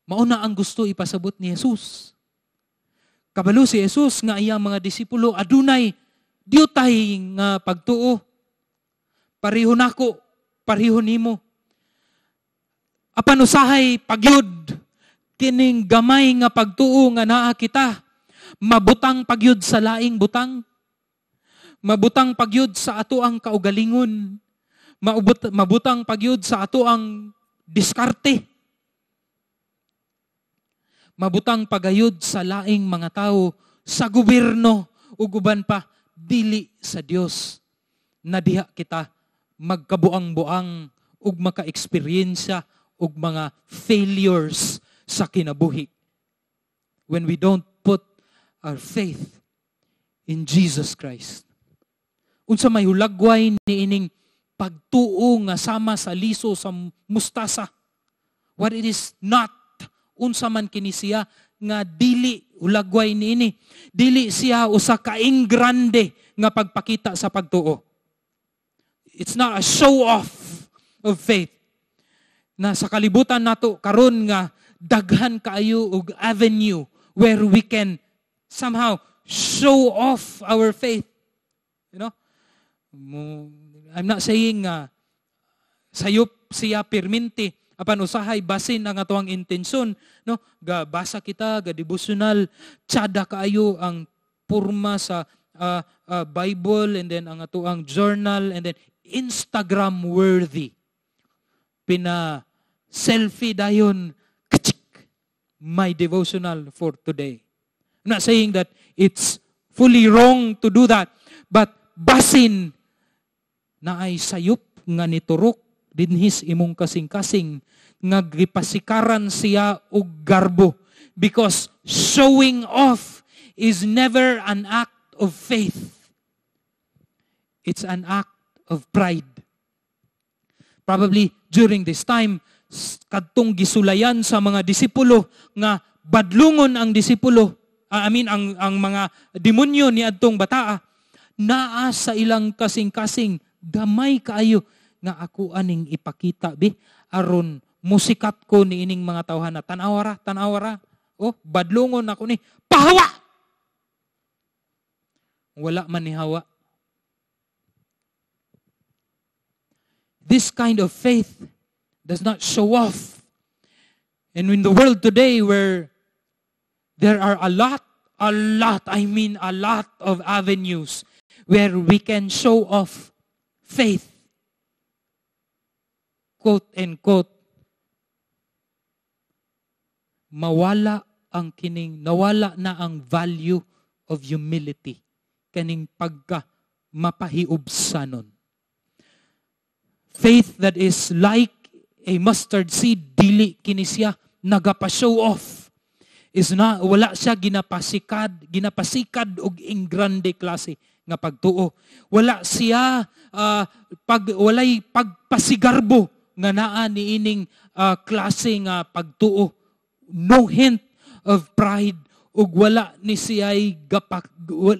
Mauna ang gusto ipasabot ni Jesus. Kabalo si Jesus nga iyang mga disipulo adunay diutay nga pagtuo. Pareho nako, pareho nimo. Apan usahay pagyud Kining gamay nga pagtuo nga naa kita, mabutang pagyud sa laing butang. Mabutang pagyud sa ato ang kaugalingon. Mabutang pagyud sa ato ang diskarte. Mabutang pagayod sa laing mga tao, sa gobyerno, ug uban pa, dili sa Dios. Na diha kita magkabuang-buang ug maka-eksperyensya og mga failures sa kinabuhi. When we don't put our faith in Jesus Christ. Unsa may hulagway niining pagtuo nga sama sa liso sa mustasa? What it is not. Unsa man kini siya nga dili hulagway niini? Dili siya usa ka ingrande nga pagpakita sa pagtuo. It's not a show off of faith. Na sa kalibutan nato karon nga daghan kaayo og avenue where we can somehow show off our faith. I'm not saying nga sayop siya pirminti, apan usahay basin ang atoang intensyon, no? Ga basa kita, ga devotional, tsada kaayo ang porma sa Bible and then ang atoang journal and then Instagram worthy. Pina selfie dayon, kachik, my devotional for today. I'm not saying that it's fully wrong to do that, but basin na ay sayop nga niturok dinhis imong kasing-kasing nga gipasikaran siya og garbo, because showing off is never an act of faith. It's an act of pride. Probably during this time, kadtong gisulayan sa mga disipulo nga badlungon ang disipulo, I mean ang mga demonyo ni adtong bataa, naa sa ilang kasing-kasing gamay kaayo nga ako aning ipakita bi aron musikat ko ni ining mga tawhan na tan-awara, tan-awara, oh, badlungon ako ni pahawa. Wala man ni hawa. This kind of faith does not show off. And in the world today where there are a lot, I mean a lot of avenues where we can show off faith, quote and quote, mawala ang kining, nawala na ang value of humility, kaning pagka mapahiubsanon. Faith that is like a mustard seed, dili kini siya nagapa-show off. Is na, wala siya ginapasikad og ingrande klase nga pagtuo. Wala siya walay pagpasigarbo nga naa niining klase nga pagtuo. No hint of pride ug wala ni siya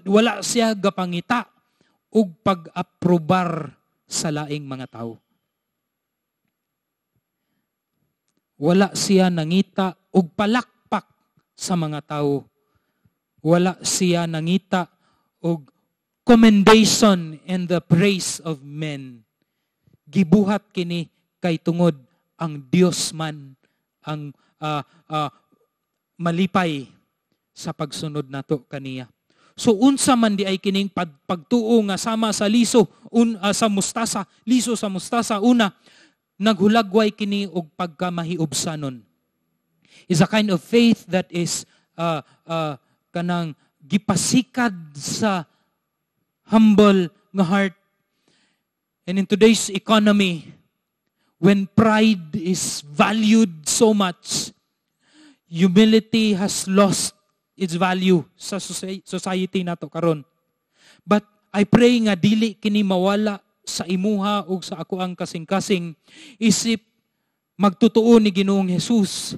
wala siya gapangita og pag-aprobar sa laing mga tawo. Wala siya nangita og palakpak sa mga tawo. Wala siya nangita og commendation and the praise of men. Gibuhat kini kay tungod ang Dios man ang malipay sa pagsunod nato kaniya. So unsa man di ay kining pagtuo nga sama sa liso sa mustasa, liso sa mustasa? Una, naghulagway kini og pagkamahiubsanon. Is a kind of faith that is kanang gipasikad sa humble nga heart. And in today's economy, when pride is valued so much, humility has lost its value sa society nato karon. But I pray nga dili kini mawala sa imuha ug sa ako ang kasing-kasing isip magtutuo ni Ginoong Hesus,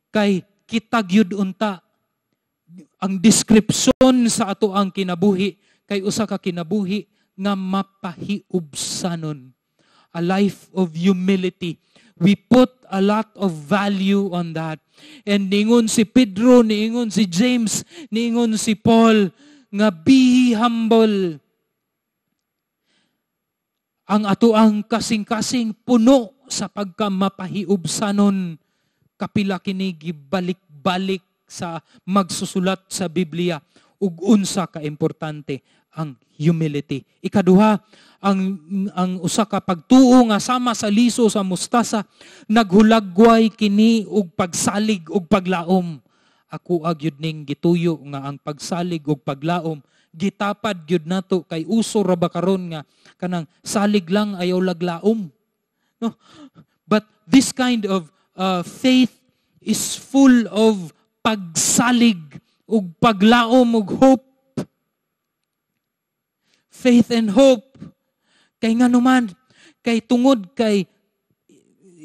kay kita gyud unta ang description sa ato ang kinabuhi kay usa ka kinabuhi nga mapahiubsanon. A life of humility. We put a lot of value on that. And niingon si Pedro, niingon si James, niingon si Paul, nga be humble. Ang ato ang kasing-kasing puno sa pagkamapahiubsanon. Kapila kini gibalik-balik sa magsusulat sa Biblia ug unsa ka importante ang humility. Ikaduha, ang usa ka pagtuo nga sama sa liso sa mustasa, naghulagway kini og pagsalig ug paglaom. Ako gyud ning gituyo nga ang pagsalig ug paglaom gitapad gyud nato kay uso ra ba karon nga kanang salig lang, ayaw laglaom. No? But this kind of faith is full of pagsalig ug paglaom ug hope. Faith and hope. Kay nganuman, kay tungod kay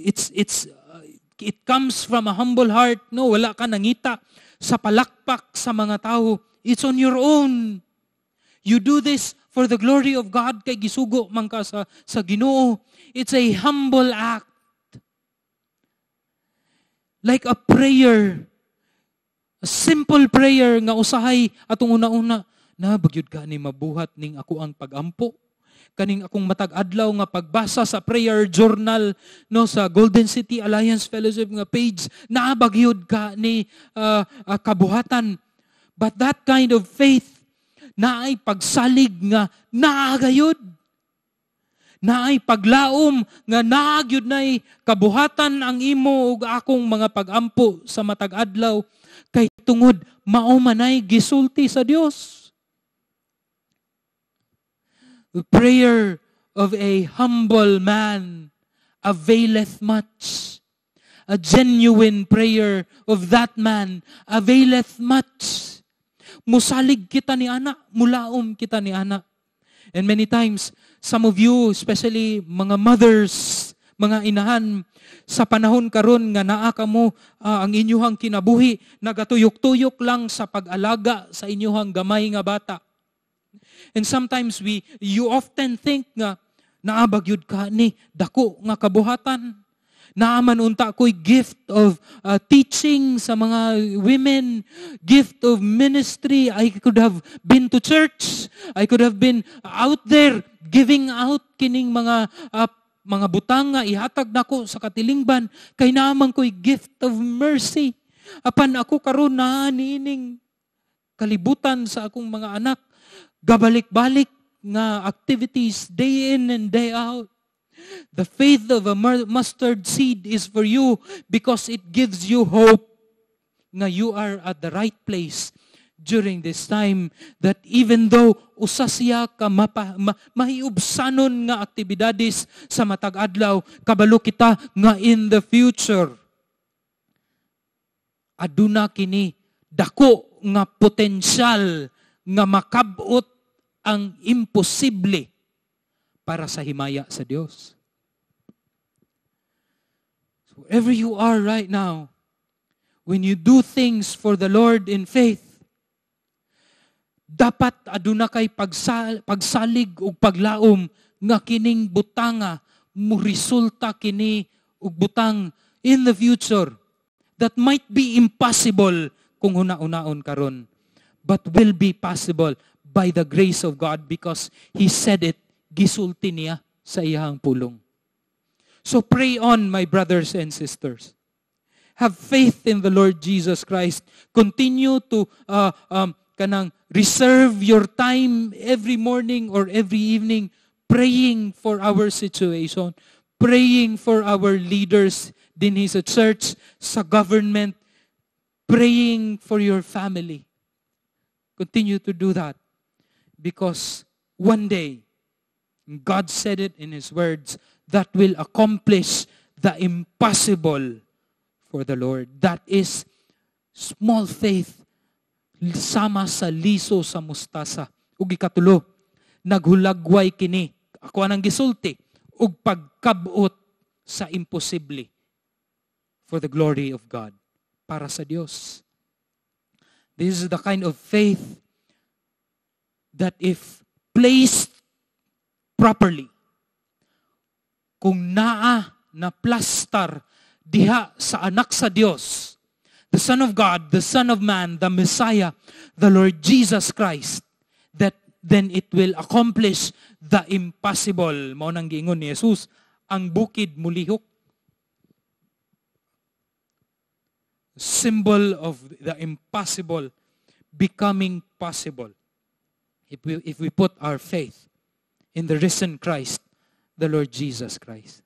it comes from a humble heart, no? Wala ka nangita sa palakpak sa mga tao. It's on your own. You do this for the glory of God kay gisugo man ka sa Ginoo. It's a humble act. Like a prayer. A simple prayer nga usahay atong una-una na bagyod ka ni mabuhat ning ako ang pagampo, kaning akong matag adlaw nga pagbasa sa prayer journal, no, sa Golden City Alliance Fellowship nga page, naa bagyod ka ni kabuhatan? But that kind of faith, naay pagsalig nga naa gayud, naay paglaom nga naa gyud nay kabuhatan ang imo ug akong mga pagampo sa matag adlaw kay tungod mao manay gisulti sa Dios. The prayer of a humble man availeth much. A genuine prayer of that man availeth much. Musalig kita ni ana, mulaom kita ni ana. And many times, some of you, especially mga mothers, mga inahan, sa panahon karon nga naa kamo ang inyuhang kinabuhi nagatuyok-tuyok lang sa pag-alaga sa inyuhang gamay nga bata. And sometimes you often think nga naa bagyod ka ni dako nga kabuhatan. Naa man unta ko'y gift of teaching sa mga women, gift of ministry. I could have been to church. I could have been out there giving out kining mga butang nga ihatag nako sa katilingban kay naa man ko'y gift of mercy. Apan ako karon naa niining kalibutan sa akong mga anak, gabalik-balik nga activities day in and day out. The faith of a mustard seed is for you because it gives you hope nga you are at the right place during this time, that even though usa siya ka mahiubsanon nga aktibidades sa matag adlaw, kabalo kita nga in the future aduna kini dako nga potensyal nga makabot ang imposible para sa himaya sa Dios. So wherever you are right now, when you do things for the Lord in faith, dapat aduna kay pagsalig ug paglaom nga kining butanga mo resulta kini og butang in the future that might be impossible kung huna-hunaon karon, but will be possible by the grace of God because He said it, gisulti niya sa iyang pulong. So pray on, my brothers and sisters. Have faith in the Lord Jesus Christ. Continue to kanang reserve your time every morning or every evening praying for our situation, praying for our leaders dinhi sa church, sa government, praying for your family. Continue to do that because one day, God said it in His words, that will accomplish the impossible for the Lord. That is small faith sama sa liso sa mustasa. Ug ikatulo, naghulagway kini. Ako anang gisulti, ug pagkabot sa imposible for the glory of God, para sa Dios. This is the kind of faith that if placed properly, kung naa na plastar diha sa anak sa Dios, the Son of God, the Son of Man, the Messiah, the Lord Jesus Christ, that then it will accomplish the impossible. Mao nang giingon ni Jesus, ang bukid mulihok. Symbol of the impossible becoming possible if we put our faith in the risen Christ, the Lord Jesus Christ.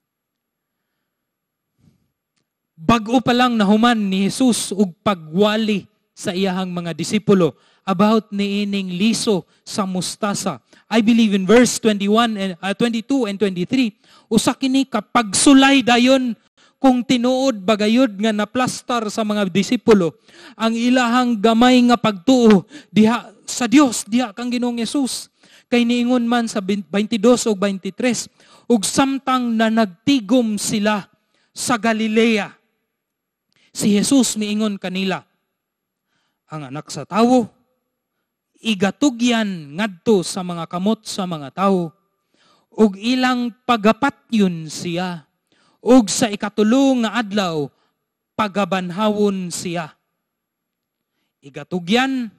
Bag-o pa lang nahuman ni Jesus og pagwali sa iyahang mga disipulo about niining liso sa mustasa. I believe in verse 21 and 22 and 23, usa kini ka pagsulay dayon kung tinuod bagayod nga naplastar sa mga disipulo ang ilahang gamay nga pagtuo diha sa Dios, diha kang Ginoong Hesus. Kay niingon man sa 22 ug 23, ug samtang na nagtigom sila sa Galilea, si Jesus miingon kanila, "Ang Anak sa Tawo igatugyan ngadto sa mga kamot sa mga tawo ug ilang pagapatyon siya, ug sa ikatulo nga adlaw pagabanhawon siya." Igatugyan,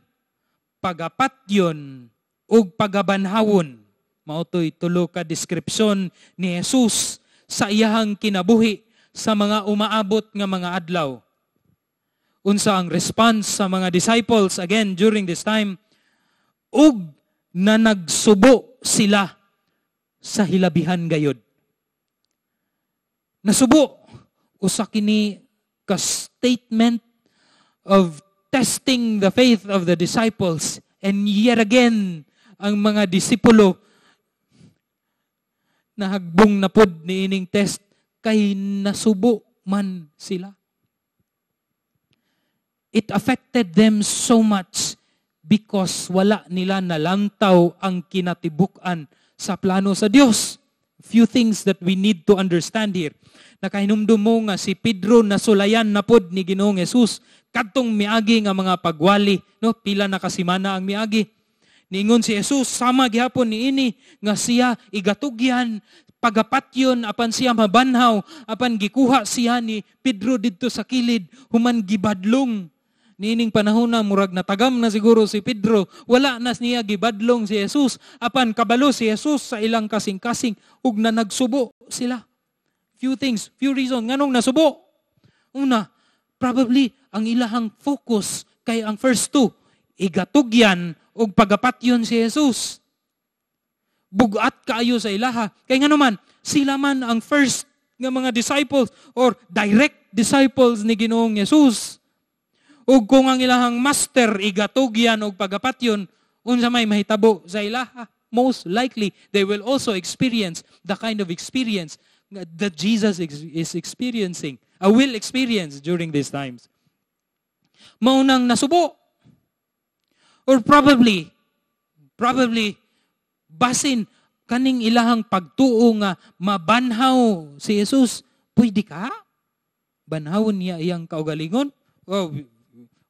pagapatyon ug pagabanhawon. Mao to'y tulo ka deskripsyon ni Jesus sa iyahang kinabuhi sa mga umaabot nga mga adlaw. Unsa ang response sa mga disciples again during this time? Ug na nagsubo sila sa hilabihan gayod. Nasubo. Usa kini ka statement of testing the faith of the disciples. And yet again, ang mga disipulo nahagbong na pod niining test kay nasubo man sila. It affected them so much because wala nila nalantaw ang kinatibuk-an sa plano sa Dios. Few things that we need to understand here. Nakahinumdum mo nga si Pedro nasulayan na pod ni Ginoong Jesus kadtong miagi nga mga pagwali, no? Pila na kasimana ang miagi. Niingon si Jesus sama gihapon niini nga siya igatugyan, pagapatyon, apan siya mabanhaw, apan gikuha siya ni Pedro didto sa kilid, human gibadlong. Niining panahon na murag natagam na siguro si Pedro, wala na niya gibadlong si Jesus, apan kabalo si Jesus sa ilang kasing-kasing ug na nagsubo sila. Few things, few reasons nganong nasubo. Una, probably ang ilahang focus kay ang first two, igatugyan ug pagapatyon si Jesus. Bugat kaayo sa ilaha. Kay ngano man, sila man ang first nga mga disciples or direct disciples ni Ginoong Jesus. Ug kung ang ilahang master igatugyan og pagapatyon, unsa may mahitabo sa ilaha? Most likely, they will also experience the kind of experience that Jesus is experiencing, will experience during these times. Maunang nasubo. Or probably, basin kaning ilahang pagtuo nga mabanhaw si Jesus, pwede ka? Banhawon niya iyang kaugalingon? Oh,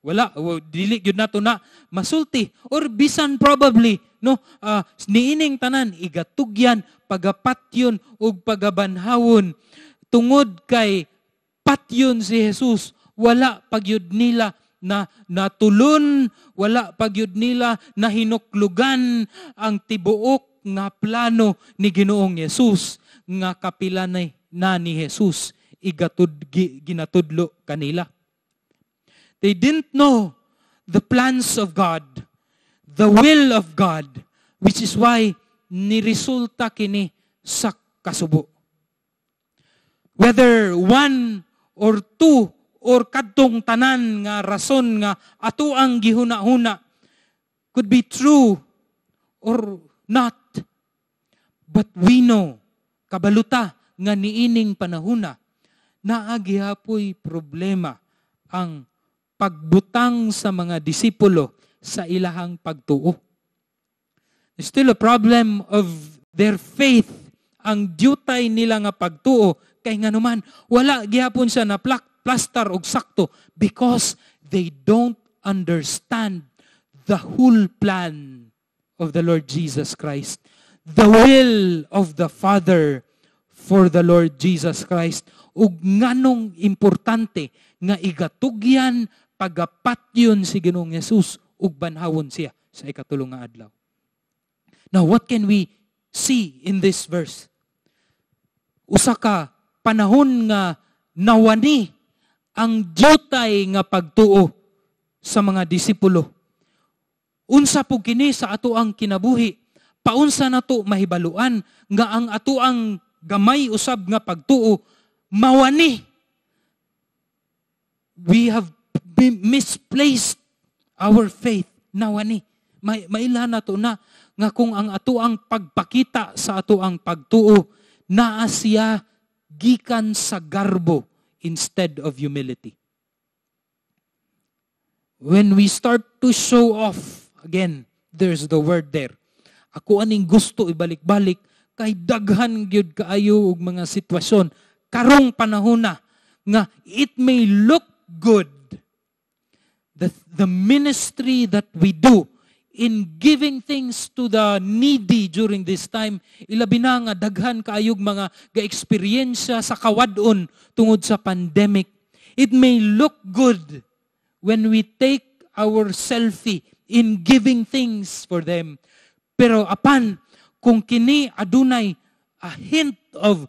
wala, oh, dili gyud nato na masulti. Or bisan probably, no, niining tanan igatugyan, pagapatyon ug pagabanhawon, tungod kay patyon si Jesus, wala pagyud nila na natulon, wala pagyud nila na hinuklugan ang tibuok nga plano ni Ginoong Jesus nga kapila na ni Jesus ginatudlo kanila. They didn't know the plans of God, the will of God, which is why niresulta kini sa kasubo. Whether one or two or kadtong tanan nga rason nga ato ang gihuna-huna could be true or not. But we know, kabaluta nga niining panahuna, naa gihapoy problema ang pagbutang sa mga disipulo sa ilahang pagtuo. There's still a problem of their faith, ang diutay nila nga pagtuo, kay nganuman wala gihapon siya na plaster og sakto because they don't understand the whole plan of the Lord Jesus Christ, the will of the Father for the Lord Jesus Christ, ug nganong importante nga igatugyan, pagapatyon si Ginoong Jesus ug banhawon siya sa ikatulo nga adlaw. Now, what can we see in this verse? Usa ka panahon nga nawani Ang diutay nga pagtuo sa mga disipulo. Unsa po kini sa atoang kinabuhi? Paunsa nato mahibaluan nga ang atoang gamay usab nga pagtuo mawani? We have misplaced our faith. Nawani. Maila nato na nga kung ang atoang pagpakita sa atoang pagtuo naa siya gikan sa garbo instead of humility. When we start to show off, again, there's the word there. Ako aning gusto ibalik-balik kay daghan gyud kaayo og mga sitwasyon karong panahon na nga it may look good, the ministry that we do in giving things to the needy during this time, ilabi na nga daghan kaayog mga ga-eksperyensya sa kawad-on tungod sa pandemic. It may look good when we take our selfie in giving things for them. Pero apan, kung kini adunay a hint of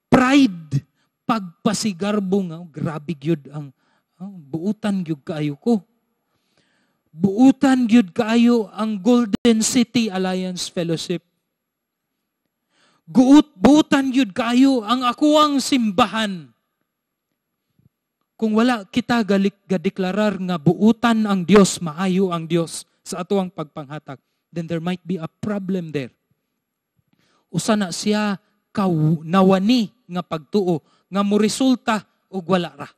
pride, pagpasigarbo nga, "Oh, grabe gyud ang, oh, buutan gyud kaayo ko. Buutan gyud kaayo ang Golden City Alliance Fellowship. Buutan gyud kaayo ang akuang simbahan." Kung wala kita galik gadeklarar nga buutan ang Dios, maayo ang Dios sa atoang pagpanghatag, then there might be a problem there. Usa na siya ka nawani nga pagtuo nga mo resulta og wala ra.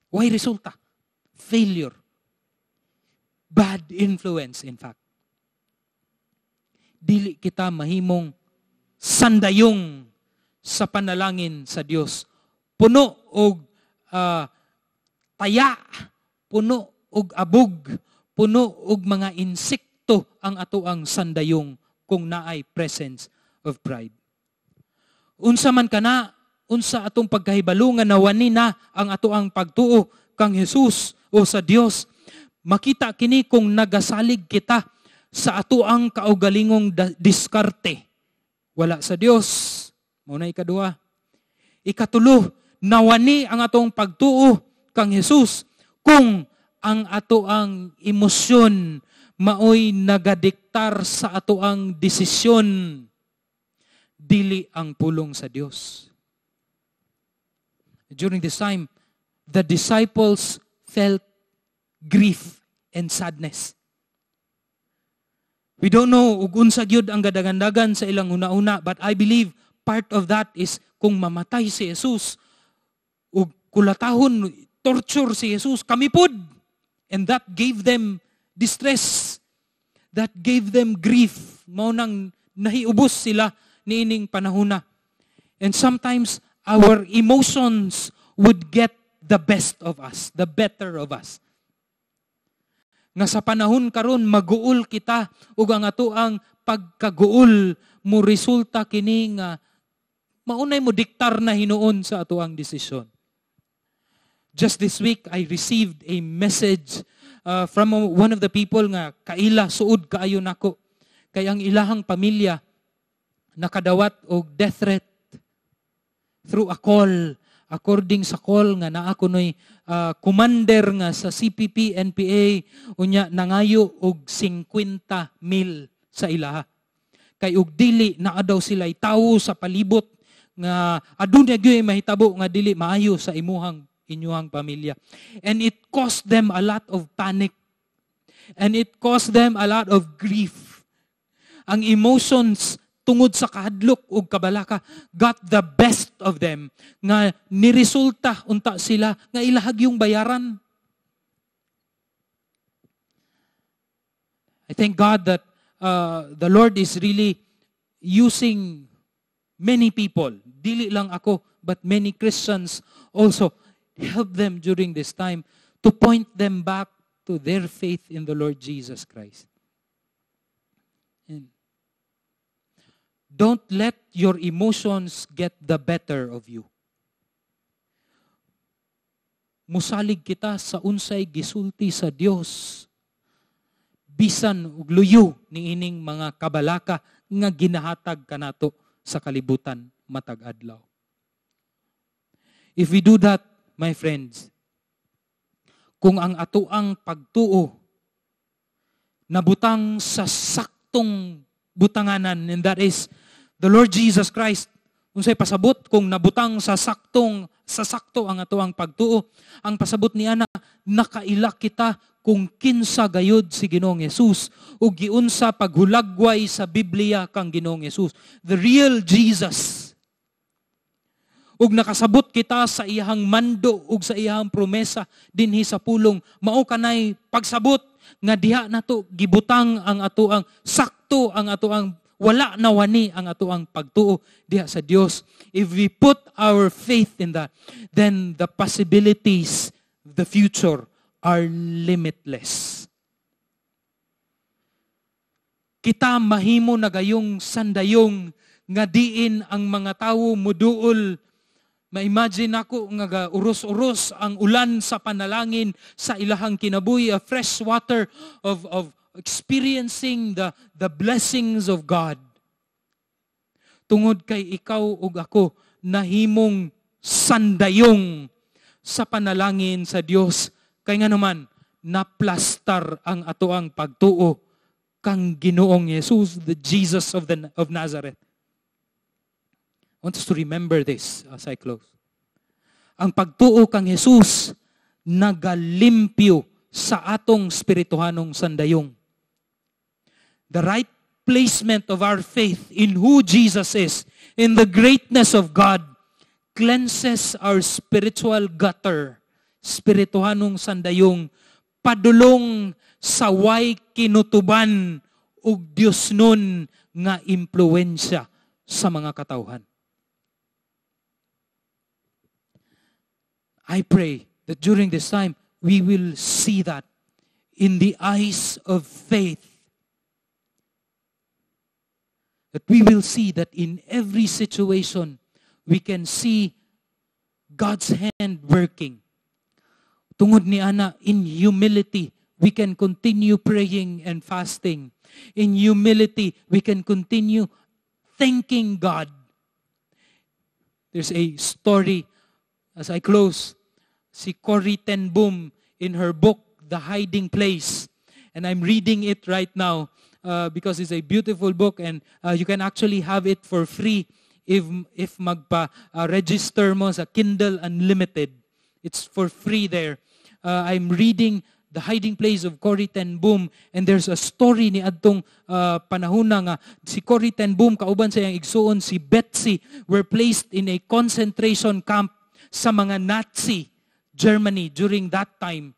Why resulta? Failure. Bad influence, in fact. Dili kita mahimong sandayong sa panalangin sa Dios. Puno og taya, puno og abog, puno og mga insekto ang atoang sandayong kung naay presence of pride. Unsa man kana, unsa atong pagkahibalo nga nawani na ang atoang pagtuo kang Jesus o sa Dios? Makita kini kung nagasalig kita sa atoang kaugalingong diskarte. Wala sa Dios. Mao na ikaduha. Ikatulo, nawani ang atong pagtuo kang Jesus kung ang atoang emosyon maoy nagadiktar sa atoang desisyon, dili ang pulong sa Dios. During this time, the disciples felt grief and sadness. We don't know ug unsa gyud ang gadagandagan sa ilang una-una, but I believe part of that is kung mamatay si Jesus ug kulatahon, torture si Jesus, kami pud. And that gave them distress. That gave them grief. Mao nang nahiubos sila niining panahona. And sometimes our emotions would get the best of us, the better of us. Nga sa panahon karon maguol kita ug ang atoang pagkaguol mo resulta kini nga maunay mo diktar na hinuon sa atoang desisyon. Just this week I received a message from one of the people nga kaila suod kaayo nako kay ang ilahang pamilya nakadawat og death threat through a call. According sa call nga naa kunoy commander nga sa CPP NPA, unya nangayo og 50 mil sa ilaha. Kay og dili naa daw sila tawo sa palibot nga adunay gyud mahitabo nga dili maayo sa imuhang inyuhang pamilya. And it caused them a lot of panic. And it caused them a lot of grief. Ang emotions tungod sa kahadlok ug kabalaka got the best of them nga niresulta unta sila nga ilahag yung bayaran. I thank God that the Lord is really using many people. Dili lang ako, but many Christians also help them during this time to point them back to their faith in the Lord Jesus Christ. And don't let your emotions get the better of you. Musalig kita sa unsay gisulti sa Dios bisan og luyo niining mga kabalaka nga ginahatag kanato sa kalibutan matag adlaw. If we do that, My friends, kung ang atoang pagtuo nabutang sa saktong butanganan, and that is the Lord Jesus Christ. Unsay pasabot kung nabutang sa sakto ang atoang pagtuo? Ang pasabot niana, nakaila kita kung kinsa gayud si Ginoong Jesus ug giunsa paghulagway sa Biblia kang Ginoong Jesus, the real Jesus. Ug nakasabot kita sa iyahang mando ug sa iyahang promesa dinhi sa pulong, mao kanay pagsabot nga diha nato gibutang ang atoang sakto, ang atoang wala na wani ang atoang pagtuo diha sa Dios. If we put our faith in that, then the possibilities, the future are limitless. Kita mahimo na gayong sandayong nga diin ang mga tawo muduol. Ma-imagine ako nga uros-uros ang ulan sa panalangin sa ilahang kinabuhi, a fresh water of experiencing the blessings of God. Tungod kay ikaw ug ako nahimong sandayong sa panalangin sa Dios. Kay nga naman, naplastar ang atoang pagtuo kang Ginoong Jesus, the Jesus of Nazareth. I want us to remember this as I close. Ang pagtuo kang Jesus nagalimpyo sa atong spirituhanong sandayong. The right placement of our faith in who Jesus is, in the greatness of God, cleanses our spiritual gutter, spirituhanong sandayong, padulong sa way kinutuban ug Dios nun nga impluwensya sa mga katawhan. I pray that during this time, we will see that in the eyes of faith. That we will see that in every situation, we can see God's hand working. Tungod ni ana, in humility, we can continue praying and fasting. In humility, we can continue thanking God. There's a story, as I close, si Corrie ten Boom in her book, The Hiding Place. And I'm reading it right now because it's a beautiful book, and you can actually have it for free if magpa-register mo sa Kindle Unlimited. It's for free there. I'm reading The Hiding Place of Corrie ten Boom, and there's a story ni adtong panahona nga si Corrie ten Boom kauban sa iyang igsuon si Betsy were placed in a concentration camp sa mga Nazi Germany during that time.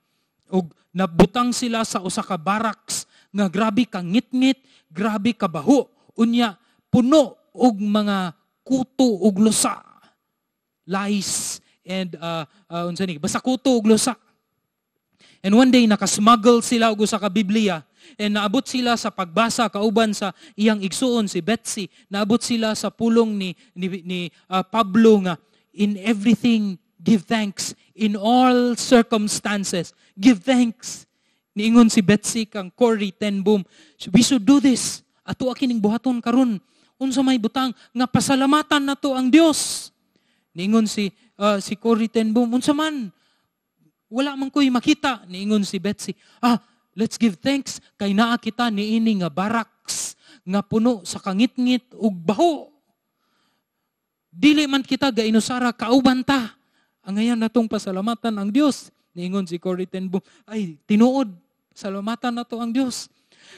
Og nabutang sila sa usa ka barracks nga grabe ka ngitngit, grabe ka baho. Unya puno og mga kuto og lusa, lice and unsa ni, basta kuto og lusa. And one day nakasmuggle sila og usa ka Biblia, and naabot sila sa pagbasa kauban sa iyang igsuon si Betsy. Naabot sila sa pulong ni Pablo nga in everything give thanks, in all circumstances give thanks. Niingon si Betsy kang Corrie ten Boom, we should do this. Ato kining buhaton karon. Unsa may butang nga pasalamatan nato ang Dios. Niingon si Corrie ten Boom, unsa man? Wala man ko'y makita. Niingon si Betsy, let's give thanks kay naa kita niini nga barracks nga puno sa kangitngit ug baho. Dili man kita gainusara, kauban ta. Angayan natong pasalamatan ang Dios. Niingon si Corrie ten Boom, ay tinuod, salamatan nato ang Dios.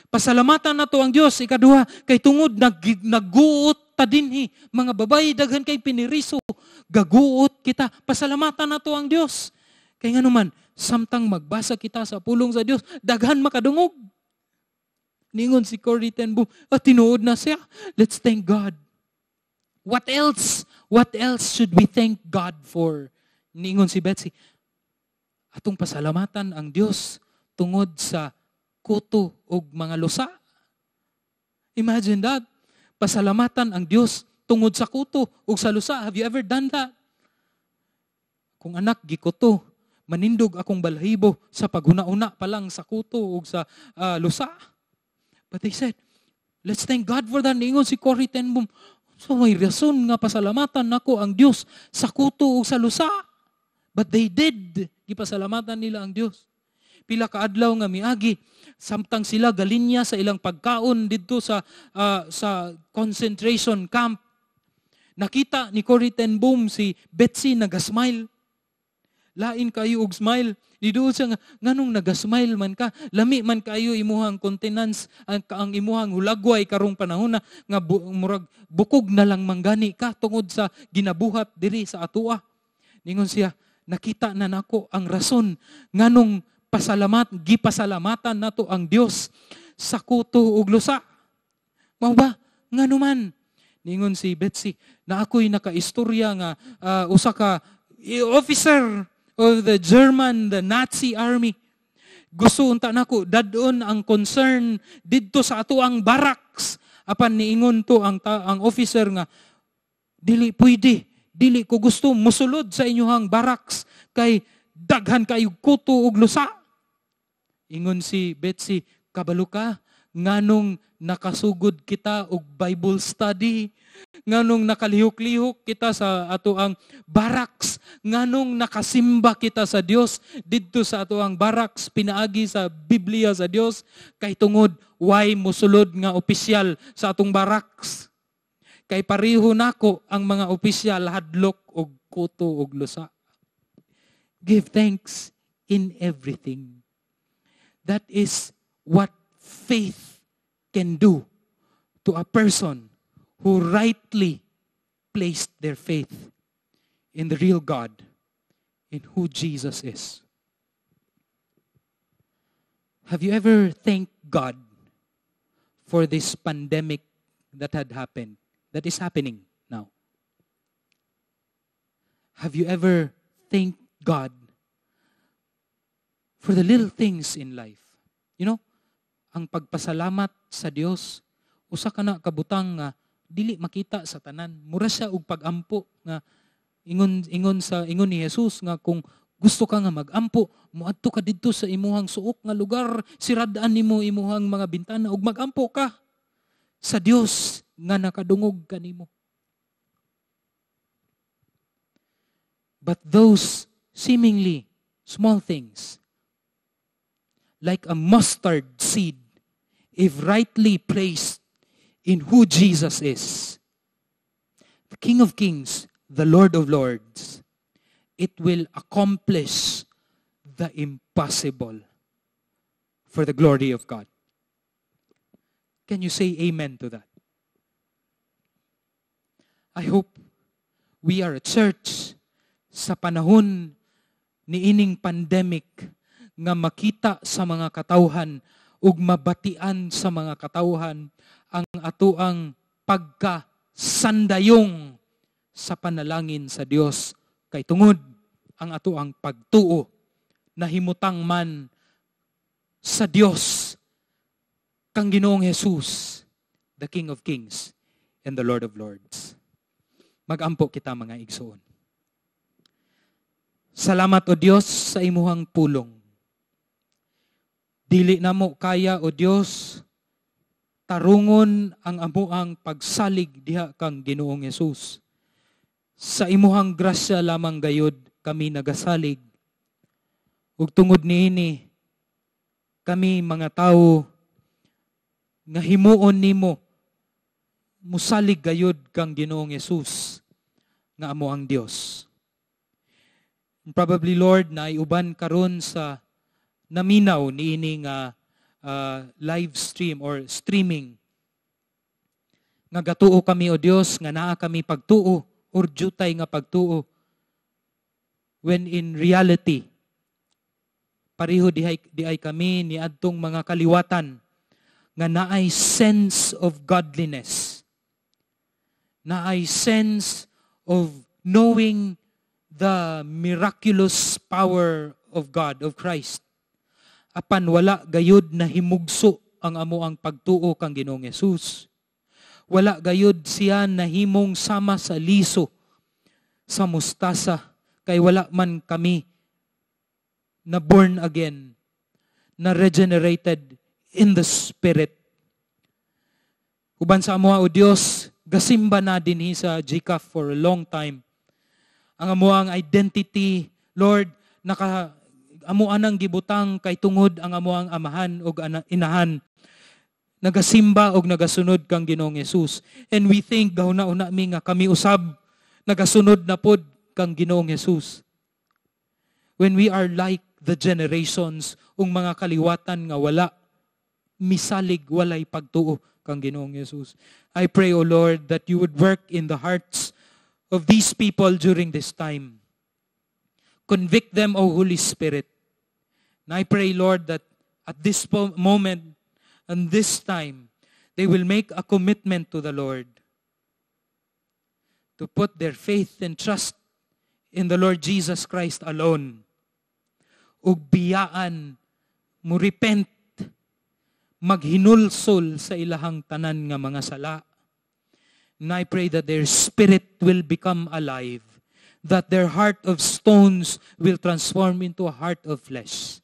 Pasalamatan nato ang Dios. Ikaduha, kay tungod nagguot ta dinhi, mga babayi daghan kay piniriso, gaguot kita. Pasalamatan nato ang Dios. Kay nganuman, samtang magbasa kita sa pulong sa Dios, daghan makadungog. Niingon si Corrie ten Boom, tinuod na siya. Let's thank God. What else? What else should we thank God for? Niingon si Betsy, atong pasalamatan ang Dios tungod sa kuto og mga lusa. Imagine that. Pasalamatan ang Dios tungod sa kuto og sa lusa. Have you ever done that? Kung anak gikuto, manindog akong balhibo sa paghuna-una pa lang sa kuto og sa lusa. But they said, let's thank God for that. Niingon si Corrie ten Boom, so may rason nga pasalamatan nako ang Dios sa kuto ug sa lusa. But they did. Gipasalamatan nila ang Dios. Pila ka adlaw nga miagi, samtang sila galinya sa ilang pagkaon didto sa concentration camp, nakita ni Corrie ten Boom si Betsy nagasmile. Lain kayo og smile. Niduol siya nga, nganong nagasmile man ka? Lami man kayo imuhang countenance, ang imuhang hulagway karong panahon na nga murag bukog na lang manggani ka tungod sa ginabuhat diri sa atua. Ningon siya, nakita na nako ang rason nganong gipasalamatan nato ang Dios sa kuto ug lusa. Mao ba? Ngano man? Ningon si Betsy, na ako'y nakaistorya nga usa ka officer of the German, the Nazi army. Gusto unta nako dadon ang concern didto sa ato ang barracks. Apan niingon to ang officer nga dili pwede, dili ko gusto musulod sa inyohang barracks kay daghan kayo kuto ug lusa. Ingon si Betsy, kabalo ka nganong nakasugod kita og Bible study, nganong nakalihok-lihok kita sa ato ang barracks, nganong nakasimba kita sa Dios didto sa ato ang barracks pinaagi sa Biblia sa Dios, kay tungod way musulod nga opisyal sa atong barracks. Kay pareho nako ang mga opisyal hadlok og kuto og lusa. Give thanks in everything. That is what faith can do to a person who rightly placed their faith in the real God, in who Jesus is. Have you ever thanked God for this pandemic that had happened, that is happening now? Have you ever thanked God for the little things in life? Ang pagpasalamat sa Dios, usa ka na kabutang nga dili makita sa tanan. Mura siya og pagampo nga ingon ingon sa ingon ni Jesus nga kung gusto ka nga magampo, moadto ka didto sa imuhang suok nga lugar, siradaan nimo imuhang mga bintana ug magampo ka sa Dios nga nakadungog kanimo. But those seemingly small things, like a mustard seed, if rightly placed in who Jesus is, the King of Kings, the Lord of Lords, it will accomplish the impossible for the glory of God. Can you say amen to that? I hope we are a church sa panahon niining pandemic nga makita sa mga katawhan ug mabatian sa mga katawhan ang atoang pagkasandayong sa panalangin sa Dios, kay tungod ang atoang pagtuo nahimutang man sa Dios kang Ginoong Jesus, the King of Kings and the Lord of Lords. Magampo kita, mga igsoon. Salamat, O Dios, sa imuhang pulong. Dili namo kaya, O Dios, tarungon ang amuang pagsalig diha kang Ginoong Jesus. Sa imuhang grasya lamang gayod kami nagasalig. Ug tungod niini, kami mga tawo nga himuon nimo musalig gayod kang Ginoong Jesus nga amo ang Dios. And probably, Lord, na uban karon sa naminaw niini nga live stream or streaming nga gatuo kami, O Dios, nga naa kami pagtuo or jutay nga pagtuo, when in reality pareho diay kami ni adtong mga kaliwatan nga naay sense of godliness, naay sense of knowing the miraculous power of God, of Christ. Apan wala gayud na himugso ang amoang pagtuo kang Ginoong Hesus. Wala gayud siya nahimong sama sa liso sa mustasa, kay wala man kami na born again, na regenerated in the Spirit. Uban sa amoa, O Dios, gasimba na dinhi sa GCAF for a long time. Ang amoang identity Lord, naka amo anang gibutang kay tungod ang amoang amahan og inahan nagasimba og nagasunod kang Ginoong Hesus. And we think gahuna-una mi nga kami usab nagasunod na pod kang Ginoong Hesus. When we are like the generations ug mga kaliwatan nga wala misalig, walay pagtuo kang Ginoong Hesus. I pray, O Lord, that you would work in the hearts of these people during this time. Convict them, O Holy Spirit. And I pray, Lord, that at this moment and this time, they will make a commitment to the Lord to put their faith and trust in the Lord Jesus Christ alone. Ug biyaan, mo repent, maghinulsol sa ilahang tanan nga mga sala. And I pray that their spirit will become alive, that their heart of stones will transform into a heart of flesh.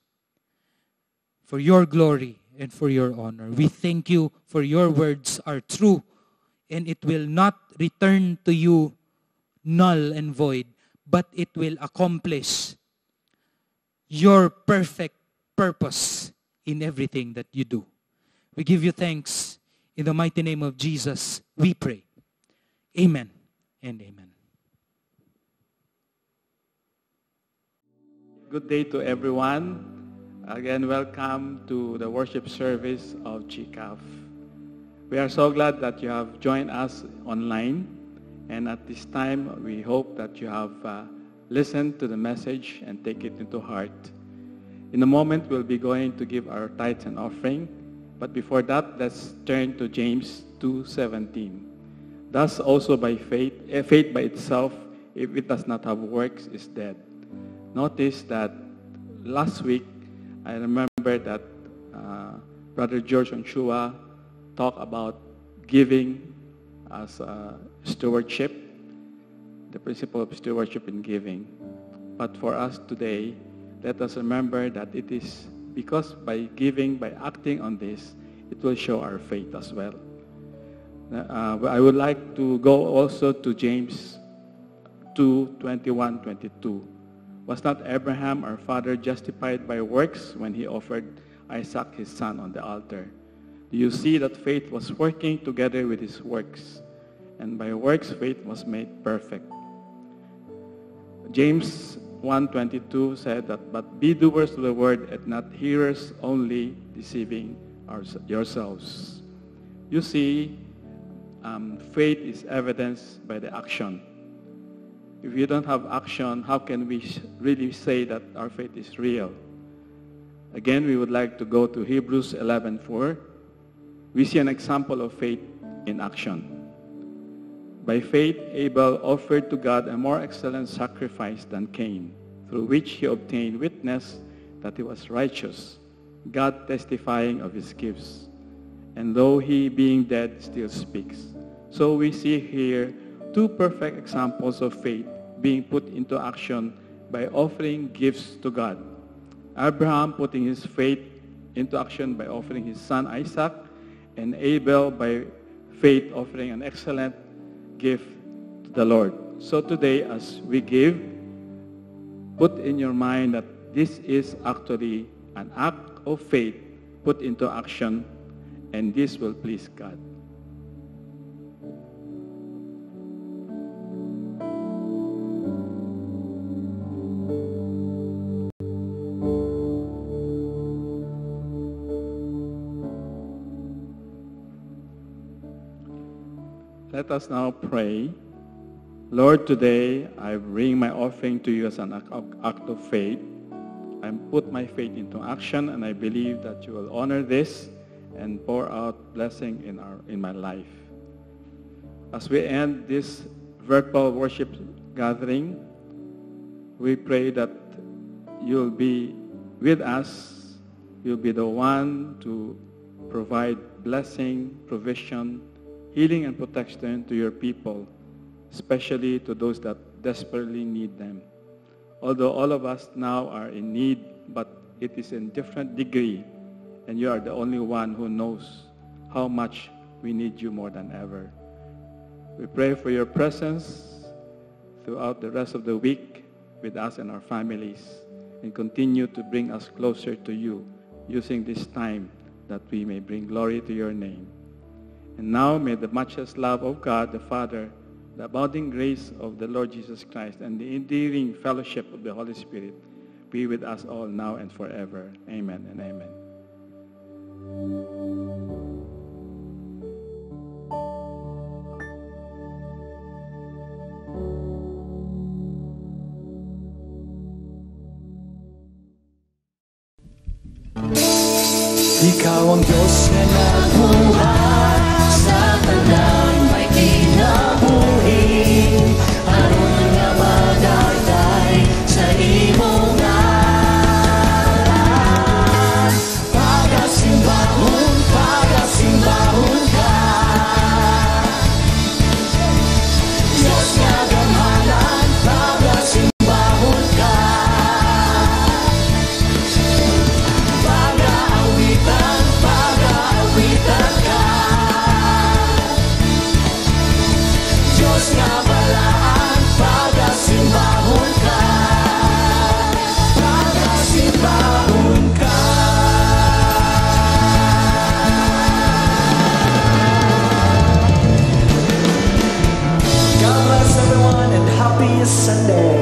For your glory and for your honor. We thank you for your words are true, and it will not return to you null and void, but it will accomplish your perfect purpose in everything that you do. We give you thanks. In the mighty name of Jesus, we pray. Amen and amen.
Good day to everyone. Again, welcome to the worship service of GCAF. We are so glad that you have joined us online. And at this time, we hope that you have listened to the message and take it into heart. In a moment, we'll be going to give our tithes and offering. But before that, let's turn to James 2:17. Thus also by faith, faith by itself, if it does not have works, is dead. Notice that last week, I remember that Brother George Onchua talked about giving as a stewardship, the principle of stewardship in giving. But for us today, let us remember that it is because by giving, by acting on this, it will show our faith as well. I would like to go also to James 2:21-22. Was not Abraham, our father, justified by works when he offered Isaac his son on the altar? Do you see that faith was working together with his works? And by works, faith was made perfect. James 1:22 said that, but be doers of the word and not hearers only, deceiving yourselves. You see, faith is evidenced by the action. If you don't have action, how can we really say that our faith is real? Again, we would like to go to Hebrews 11:4. We see an example of faith in action. By faith, Abel offered to God a more excellent sacrifice than Cain, through which he obtained witness that he was righteous, God testifying of his gifts. And though he, being dead, still speaks. So we see here two perfect examples of faith being put into action by offering gifts to God. Abraham putting his faith into action by offering his son Isaac, and Abel by faith offering an excellent gift to the Lord. So today, as we give, put in your mind that this is actually an act of faith put into action, and this will please God. Let us now pray. Lord, today I bring my offering to you as an act of faith. I put my faith into action, and I believe that you will honor this and pour out blessing in my life. As we end this virtual worship gathering, we pray that you'll be with us. You'll be the one to provide blessing, provision, healing and protection to your people, especially to those that desperately need them. Although all of us now are in need, but it is in different degree, and you are the only one who knows how much we need you more than ever. We pray for your presence throughout the rest of the week with us and our families and continue to bring us closer to you using this time that we may bring glory to your name. And now may the matchless love of God the Father, the abounding grace of the Lord Jesus Christ, and the endearing fellowship of the Holy Spirit be with us all now and forever. Amen and amen.
Ikaw ang Diyos nga nagbuhat
sa tanan may kinabuhi, aron nga magagtay sa imong ngalan. Pagasimbahon, pagasimbahon ka, Diyos nga gamhanan, pagasimbahon ka. Pag-aawitan, pag-aawitan ka, Diyos nga balaan, pagasimbahon ka. Pagasimbahon ka.
God bless everyone and happy Sunday.